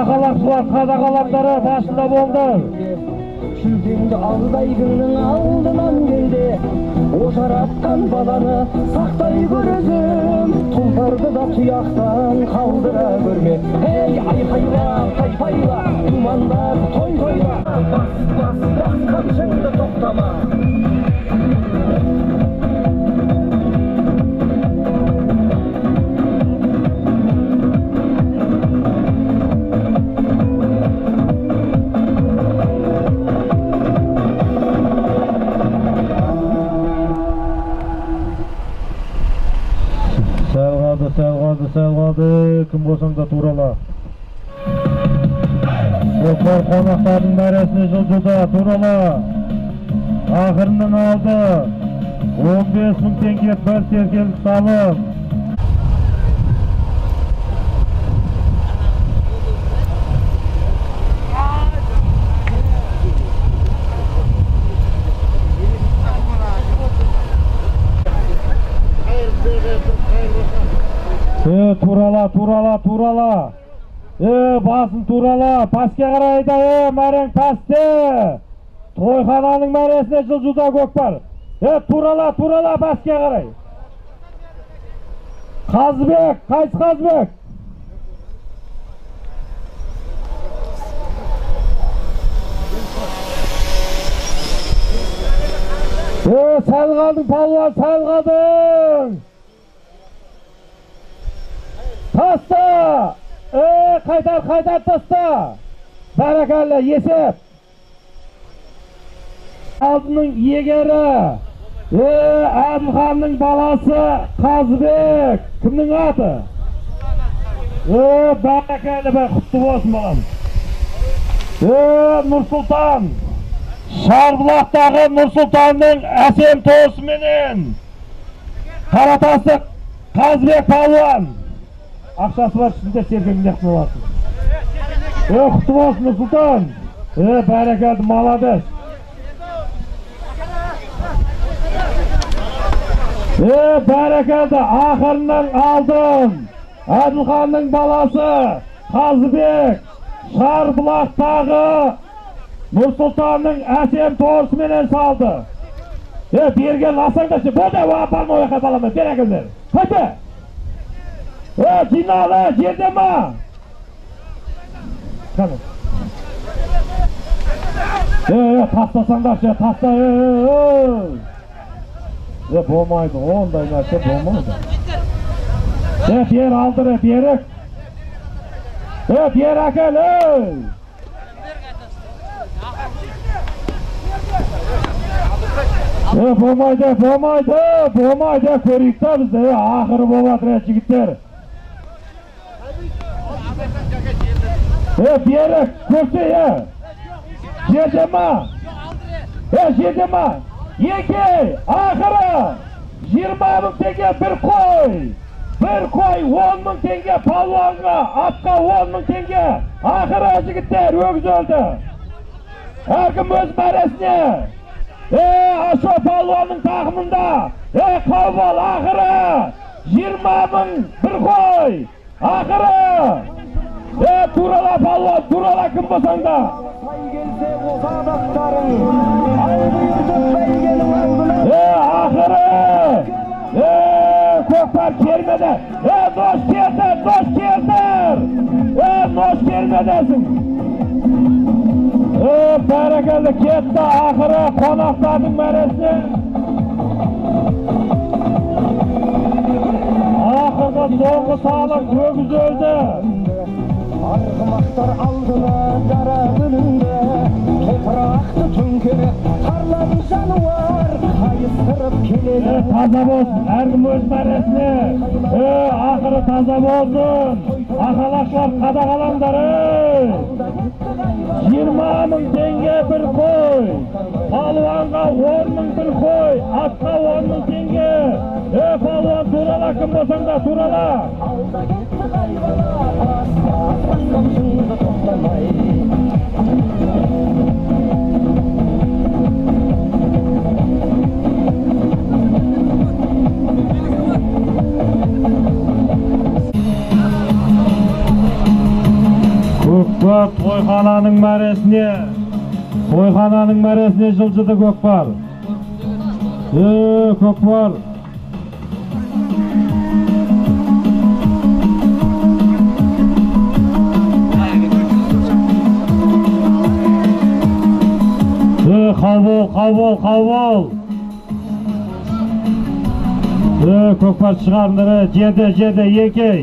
Speaker 2: Ақалақшылар, қадағалақтары басында болды.
Speaker 6: Шүлдеңді алдай күннің алдынан келді, о жаратқан баланы сақтай көр өзің, тұлпарды да тұяқтан қалдыра көрме. Ей, айқайла, тайпайла, думандап той тойла, бас, бас, бас қамшыңды тоқтама.
Speaker 2: Сәл қалды, сәл қалды, сәл қалды. Кім болсаң да турала. Көкпар қонақтардың мәресіне жылжыды. Турала. Ақырының алды. 15 мың теңге бір серкелік салым. Турала, турала, турала. Басын турала. Паске қарай да, мәрең пәсте. Тойхананың мәресіне жылжуда көкпар. Турала, турала, пәске қарай. Қазыбек, қайсы Қазыбек? Сәл қалдың, палуан, сәл қалдың. Таста! Қайтар, қайтар, таста! Бәрекелді, есеп! Алдының иегері, Әділханның баласы Қазыбек. Кімнің аты? Бәрекелді, құтты болсын балам. Нұрсұлтан! Шарбұлақтағы Нұрсұлтанның әсем торысыменен Қаратастық Қазыбек палуан. Ақшасы бар, үстінде серкеңде боласың. Құтты болсын, Нұрсұлтан. Бәрекелді, молодец. Бәрекелді, ақырының алдын. Әділханның баласы Қазыбек Шарбұлақтағы Нұрсұлтанның әсем торысыменен салды. Берген алсаңдаршы, болды, апарма ояққа балама, бер әкелдер. Қайта! Жинал, жерде ма? Тастасаңдаршы, таста, Болмайды, ондай нәрсе болмайды. Бер алдыр, берік. Бер әкел, Болмайды, болмайды, болмайды, көрейік та бізді, ақыры болып жатыр, жігіттер. Берік, көрсе, жерде ма? Жерде ма? Еңкей, ақыры, 20 мың теңге бір қой. Бір қой 10 мың теңге палуанға, атқа 10 мың теңге. Ақыры, жігіттер, өгіз өлді. Әркім өз мәресіне. Ашо палуанның тақымында. Қаубал, ақыры, 20 мың бір қой. Ақыры. Турала палуан, турала кім болсаң да. Ақыры. Көкпар келмеді. Нош келдір, нош келдір. Нош келмедесің. Бәрекелді, кетті ақыры қонақтардың мәресіне. Ақырғы соңғы салым өгіз өлді.
Speaker 6: Арғымақтар алдына дара бүлінді, топырақты төңкеріп тарлан жануар қайыстырып келеді.
Speaker 2: Таза болсын, әркім өз мәресіне. Ақыры таза болсын. Ақалақшылар қадағалаңдар. 20 мың теңге бір қой, палуанға 10 мың бір қой, атқа 10 мың теңге. Палуан турала, кім болсаң да турала.
Speaker 6: Алда кетті қайбала, басқан шыңды тоқтамай.
Speaker 2: Көкпар тойхананың мәресіне, тойхананың мәресіне жылжыды көкпар. Көкпар. Қабыл, қабыл, қабыл. Көкпар шығарыңдар, жерде, жерде, еңкей.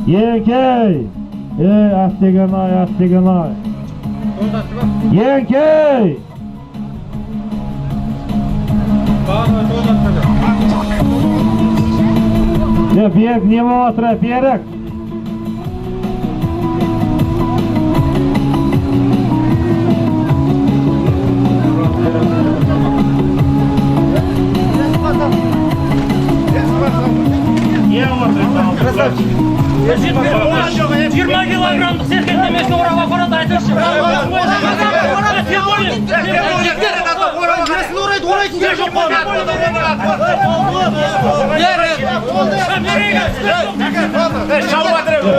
Speaker 2: Еңкей. Аттеген ай, аттеген ай. Еңкей! Берік, не болып отыр, Берік?
Speaker 3: Не отыр?
Speaker 4: 20 килограммдық серкетемесін орап апарады, айтыңызшы.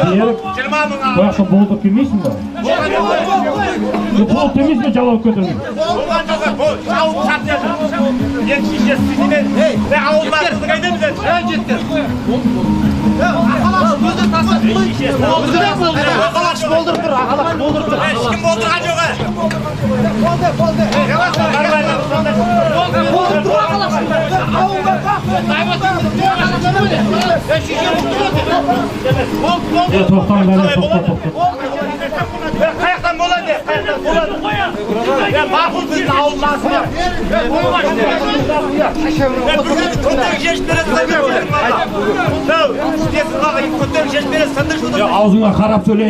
Speaker 2: Берік, бұяқта болдық демейсің ба? Болдық демейсің бе, жалауып көтердің?
Speaker 3: Ешкім болдырған жоқ.
Speaker 2: Тоқтаңдар, тоқта, тоқта.
Speaker 3: Қаяқтан болады? Қаяқтан болады? Мақұл, біздің ауыл масы.
Speaker 2: Аузыңа қарап сөйле,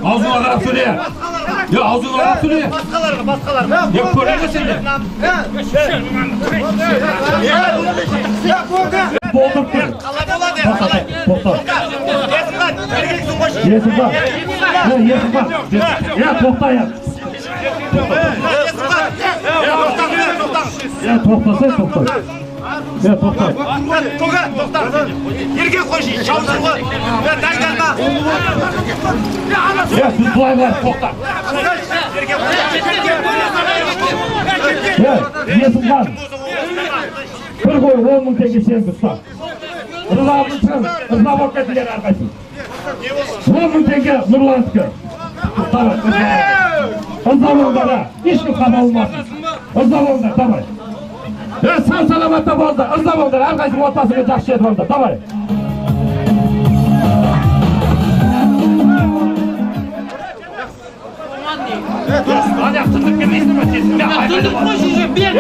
Speaker 2: аузыңа қарап сөйле. Аузыңа қарап сөйле.
Speaker 3: Басқаларға, басқаларға.
Speaker 2: Көреді сені. Болдырып тұр.
Speaker 3: Қалай болады?
Speaker 2: Тоқта, тоқта. Есімхан, Есімхан. Тоқта, я. Тоқтасай, тоқта. Тоқта.
Speaker 3: Тоқта, тоқта. Ерге қойшы, шаусыр ғой. Даңдарма.
Speaker 2: Біз былай былай, тоқта. Есімхан. Бір қой 10 мың теңге сенікі, ұста. Ырза болып кетіңдер әрқайсың. 10 мың теңге Нұрландікі. Ырза болыңдар, ешкім қапа болмасын. Ырза болыңдар, давай. Сау саламатта болыңдар, ырза болыңдар, әрқайсың отбасыңа жақсы жетіп алыңдар, давай. Ана тындырып келмейсің ба?
Speaker 4: Тындырып қойшы, бер.